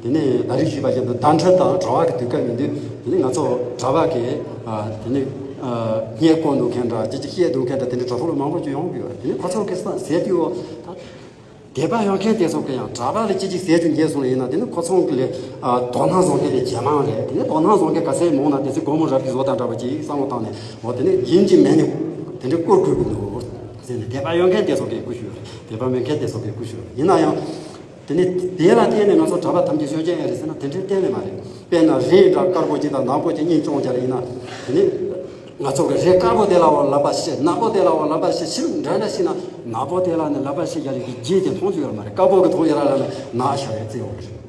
དེ་ནས་ད་རེས་ཞུས་པ་བཞིན་དུ་བརྡ་འཕྲིན་དང་དྲ་བ་གི་དུས་སྐབས་ཡིན་དུས། དེ་ནས་ང་ཚོ་གྲྭ་པ་གི། ཨ། དེ་ནས། ཨ། སྙད་བཀོད་འདོད་མཁན་འདྲ། ཅིག་ཅིག་བཤད་འདོད་མཁན་འདྲ། དེ་འདྲ་དྲ་ཐོག་ལ་མང་པོ་ཅིག་ཡོང་གི་ཡོད་རེད། དེ་ནས་ཁོ་ཚོ་གི་ས་ཟེར་དུས། འོ། ད་དད་པ་ཡོད་མཁན་དེ་ཚོ་གི་ཡང་གྲྭ་པ་ལ་ཅིག་ཅིག་ཟེར་རྒྱུ་རྙེད་སོང་ཡིན་ན། དེ་ནི་ཁོ་ཚོ་གི་ལས། ཨ། དོ་སྣང་བཟོ་མཁན་དེ་ཇེ་མང་རེད། དེ་ནི་དོ་སྣང་བཟོ་མཁན་ག་ཚད་མང་ན་དེ་ཚོ་སྒོར་མོ་རག་གི་བཟོ་དང་འདྲ་བ་ཅིག་བསམ་བློ་བཏང་ནས། འོ། དེ་ནི་ཡིན་གཅིག་མིན་གཉིས་དེ་འདྲ་བཀོད་དགོས་ཀྱི་འདུག་ཟེར་ནས། དད་པ་ཡོད་མཁན་དེ་ཚོ་གིས་བཀོད་ཞུས་ཡོད་རེད། དད་པ་མེད་མཁན་དེ་ཚོ་གིས་བཀོད་ཞུས་ཡོད་རེད། ཡིན་ན་ཡང་། དེ་ནས་དེ་ལ་བརྟེན་ནས་ང་ཚོ་གྲྭ་པ་ཐམས་ཅད་སྐྱོན་ཅན་ཡང་རེད་ཟེར་ན། དེ་འདྲའི་གཏན་ནས་མ་རེད། དཔེར་ན་རས་འདྲ་དཀར་པོ་གཅིག་དང་ནག་པོ་གཅིག་གཉིས་སྐྱོན་ཅན་ཡིན་ན། དེ་ནས་ང་ཚོ་གི་རས་དཀར་པོ་དེ་ལ་འོ་ལག་པ་བྱས། ནག་པོ་དེ་ལ་འོ་ལག་པ་བྱས། ཕྱིར་འདྲ་འདྲ་ཞིག་ན། ནག་པོ་དེ་ལ་ནི་ལག་པ་བྱས་རྒྱག་ཡག་གི་རྗེས་དེ་མཐོང་རྒྱུ་ཡོད་མ་རེད། དཀར་པོ་གི་མཐོང་ཡོད་ར་ལ་ནི་ནག་ཤ་རེད་བརྩི་ཡོང་གི་རེད།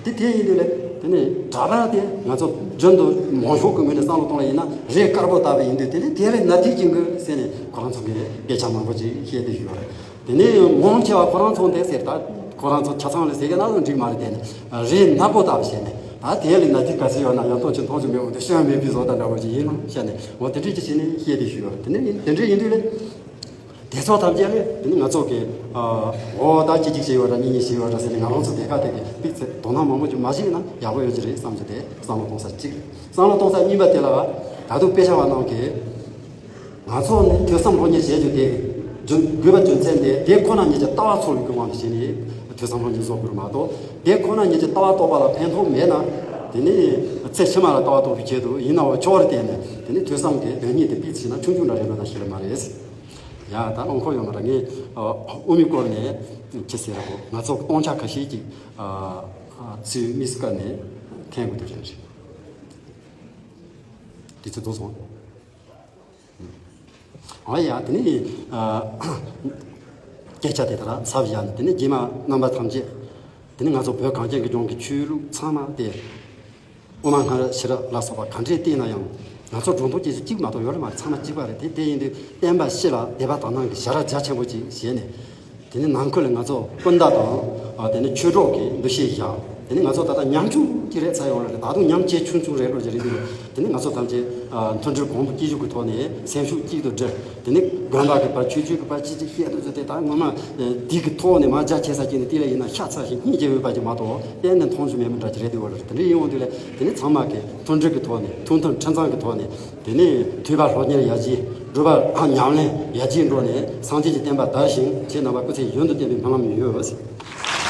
དེ་དེ་ཡིན་དུས་ལས། དེ་ནས་གྲྭ་པ་དེ་ང་ཚོ་རྒྱུན་དུ་མང་ཤོས་ཀྱི་ངོས་ནས་བསམ་བློ་གཏོང་བ་ཡིན་ན། རས་དཀར་པོ་ལྟ་བུ་ཡིན་དུས། དེ་ནས་དེ་ལས་ནག་ཐིག་ཅིག་གི་ཟེར་ནས་ཁོ་རང་ཚོ་གི་སྐད་ཆ་མང་པོ་ཅིག་བཤད་དེ་ཡོད་རེད། དེ་ནས་མང་ཆེ་བ་ཁོ་རང་ཚོ་དེ་ཟེར། ད་ཁོ་རང་ཚོ་ཆ་ཚང་ལ་ཟེར་གི་ན་ལ་འགྲིག་མ་རེད། དེ་ནས་རས་ནག་པོ་ལྟ་བུ་བྱས་ནས། ད་དེ་ལས་ནག་ཐིག་ག་ཚོད་ཡོད་ན་ཡང་མཐོང་ཆེ་མཐོང་ཆེ་མེད་འོང་དུས། སྐྱོན་མེད་པའི་བཟོ་ལྟ་འདྲ་བོ་ཅིག་ཡིན་ན་བཤད་ནས། འོ། དེ་འདྲས་ཅིག་བྱས་ནས་བཤད་དེ་ཞུས་ཡོད་རེད། དེ་ནས་དེ་འདྲས་ཡིན་དུས་ལས། དེ་ཚོ་ཐམས་ཅད་ལས་དེ་ནི་ང་ཚོ་གི། ཨ། འོ། ད་ཅི་ཅིག་བྱས་ཡོད་ར། གཉིས་གཉིས་བྱས་ཡོད་ར་ཟེར་ནས། ང་རང་ཚོ་དེ་ག་དེ་གི་དཔེ་ཚད་དོ་སྣང་མང་པོ་ཅིག་མ་བྱས་ན་ཡག་པོ་ཡོད་ཀྱི་རེད་བསམ་རྒྱུ་དེ་བསམ་བློ་གཏོང་ས་གཅིག་རེད། བསམ་བློ་གཏོང་ས་གཉིས་པ་དེ་ལ། ད་དུང་དཔེ་ཆ་བ་རྣམས་ཀྱིས། ང་ཚོ་ནི་ཐོས་བསམ་སློབ་གཉེར་བྱེད་རྒྱུ་དེ་རྒྱུ་དགོས་པ་རྒྱུ་མཚན་དེ་དེ་ཁོ་ན་ཉིད་ཀྱི་ལྟ་བ་ཚོར་བའི་གི་དབང་དུ་བྱས་ནས་ཐོས་བསམ་སློབ་གཉེར་བཟོ་དགོས་མ་གཏོགས། དེ་ཁོ་ན་ཉིད་ཀྱི་ལྟ་བ་རྟོགས་པ་ལ་ཕན་ཐོགས་མེད་ན། དེ་ནི་ཚེ་ཕྱི་མ་ལ་ལྟ་བ་རྟོགས་པའི་ཆེད་དུ་ཡིན་ནའང་ཆོག་རེད། དེ་ནི་དེ་ནི་ཐོས་བསམ་གྱི་དོན་གཉིས་དེ་སྤེལ་ཕྱིན་ན་ཆུང་ཆུང་འདྲ་རེད་འགྲོ་ན་ཤེས་ལེ་མ་རེད། ཡ་ད་རླངས་འཁོར་ཡོང་མ་ར་ངས་དབུ་མའི་སྐོར་ནས་ཅི་ཟེར་ར་གོ། ང་ཚོ་སྟོང་ཆ་ཁ་ཤས་ཀྱིས་ཚུལ་དམིགས་སུ་བཀར་ནས་འཐེན་དགོས་དེ་རེད། དེ་ཚོ་རྫོགས་སོང་། ཨ་ཡ་དེ་ནི་སྐད་ཆ་དེ་ལྟར་ཚབ་བཞག་ནས། དེ་ནི་རྗེས་མ་རྣམ་པ་ཐམས་ཅད། དེ་ནི་ང་ཚོ་བོད་གངས་ཅན་གྱི་ལྗོངས་ཀྱི་ཆོས་ལུགས་ཚང་མ་དེ་དབུ་མ་སྔ་རབས་ཕྱི་རབས་ལ་སོགས་པ་ག་འདྲས་བལྟས་ན་ཡང་། ང་ཚོ་སྒྲོ་འདོགས་སྐྱེ་ཚུལ་གཅིག་མ་གཏོགས་ཡོད་རེད་མ་རེད། ཚང་མ་གཅིག་པ་རེད། དེ་དེ་ཡིན་དུས་བསྟན་པ་སྤྱི་ལ་དད་པ་དག་སྣང་གི་ཞལ་རས་རྒྱ་ཆེན་པོ་ཅིག་བཞེས་ནས། དེ་ནི་ནང་ཁུལ་ལ་ང་ཚོ་སྤུན་ཟླ་དང་། ཨ་དེ་ནི་ཆོས་གྲོགས་ཀྱི་འདུ་ཤེས་བཞག་དེ་ནི་ང་ཚོ་ད་ལྟ་ཉམ་ཆུང་ཅིག་རེད་ཚར་ཡོང་ལ་རེད། ད་དུང་ཉམས་ཆེ་ཆུང་ཆུང་རེད་འགྲོ་གི་རེད་འདུག་དེ་ནི་ང་ཚོ་ཐམས་ཅད་ཨ་མཐུན་སྒྲིལ་གོང་བུ་སྐྱེ་གཞི་གི་ཐོག་ནས། སེམས་ཤུགས་གཅིག་ཏུ་སྒྲིལ། དེ་ནི་དགོན་པ་གི་བར་ཆོས་བརྒྱུད་ཀྱི་བར་ཅི་ཅི་བཤད་དུ་ཚུད་དེ། ད་ངོ་མ་འདི་གི་ཐོག་ནས་མ་རྒྱ་ཆེ་ས་ཅིག་ནས་དེ་ལ་ཡིན་ན་ཤ་ཚ་ཞིང་སྙིང་རྗེ་འོས་པ་ཅིག་མ་གཏོགས་གཏན་ནས་མཐོང་རྒྱུ་མེད་མི་འདྲ་ཅིག་རེད་འདུག་བ་རེད། དེ་འདྲ་ཡིན་འོང་དུས་ལ་དེ་ནི་ཚང་མ་གི་མཐུན་སྒྲིལ་གི་ཐོག་ནས། ཐུགས་མཐུན་མཐུན་གཙང་གི་ཐོག་ནས། དེ་ནས་ཐོས་པ་སློབ་གཉེར་ཡར་རྒྱས། སྒྲུབ་པ་ཨ་ཉམས་ལེན་ཡར་རྒྱས་འགྲོ་ནས་སངས་རྒྱས་ཀྱི་བསྟན་པ་དར་ཞིང་ཁྱེད་རྣམ་པ་སྐུ་ཚེ་ཡུན་དུ་བརྟན་པའི་སྨོན་ལམ་ཡོད།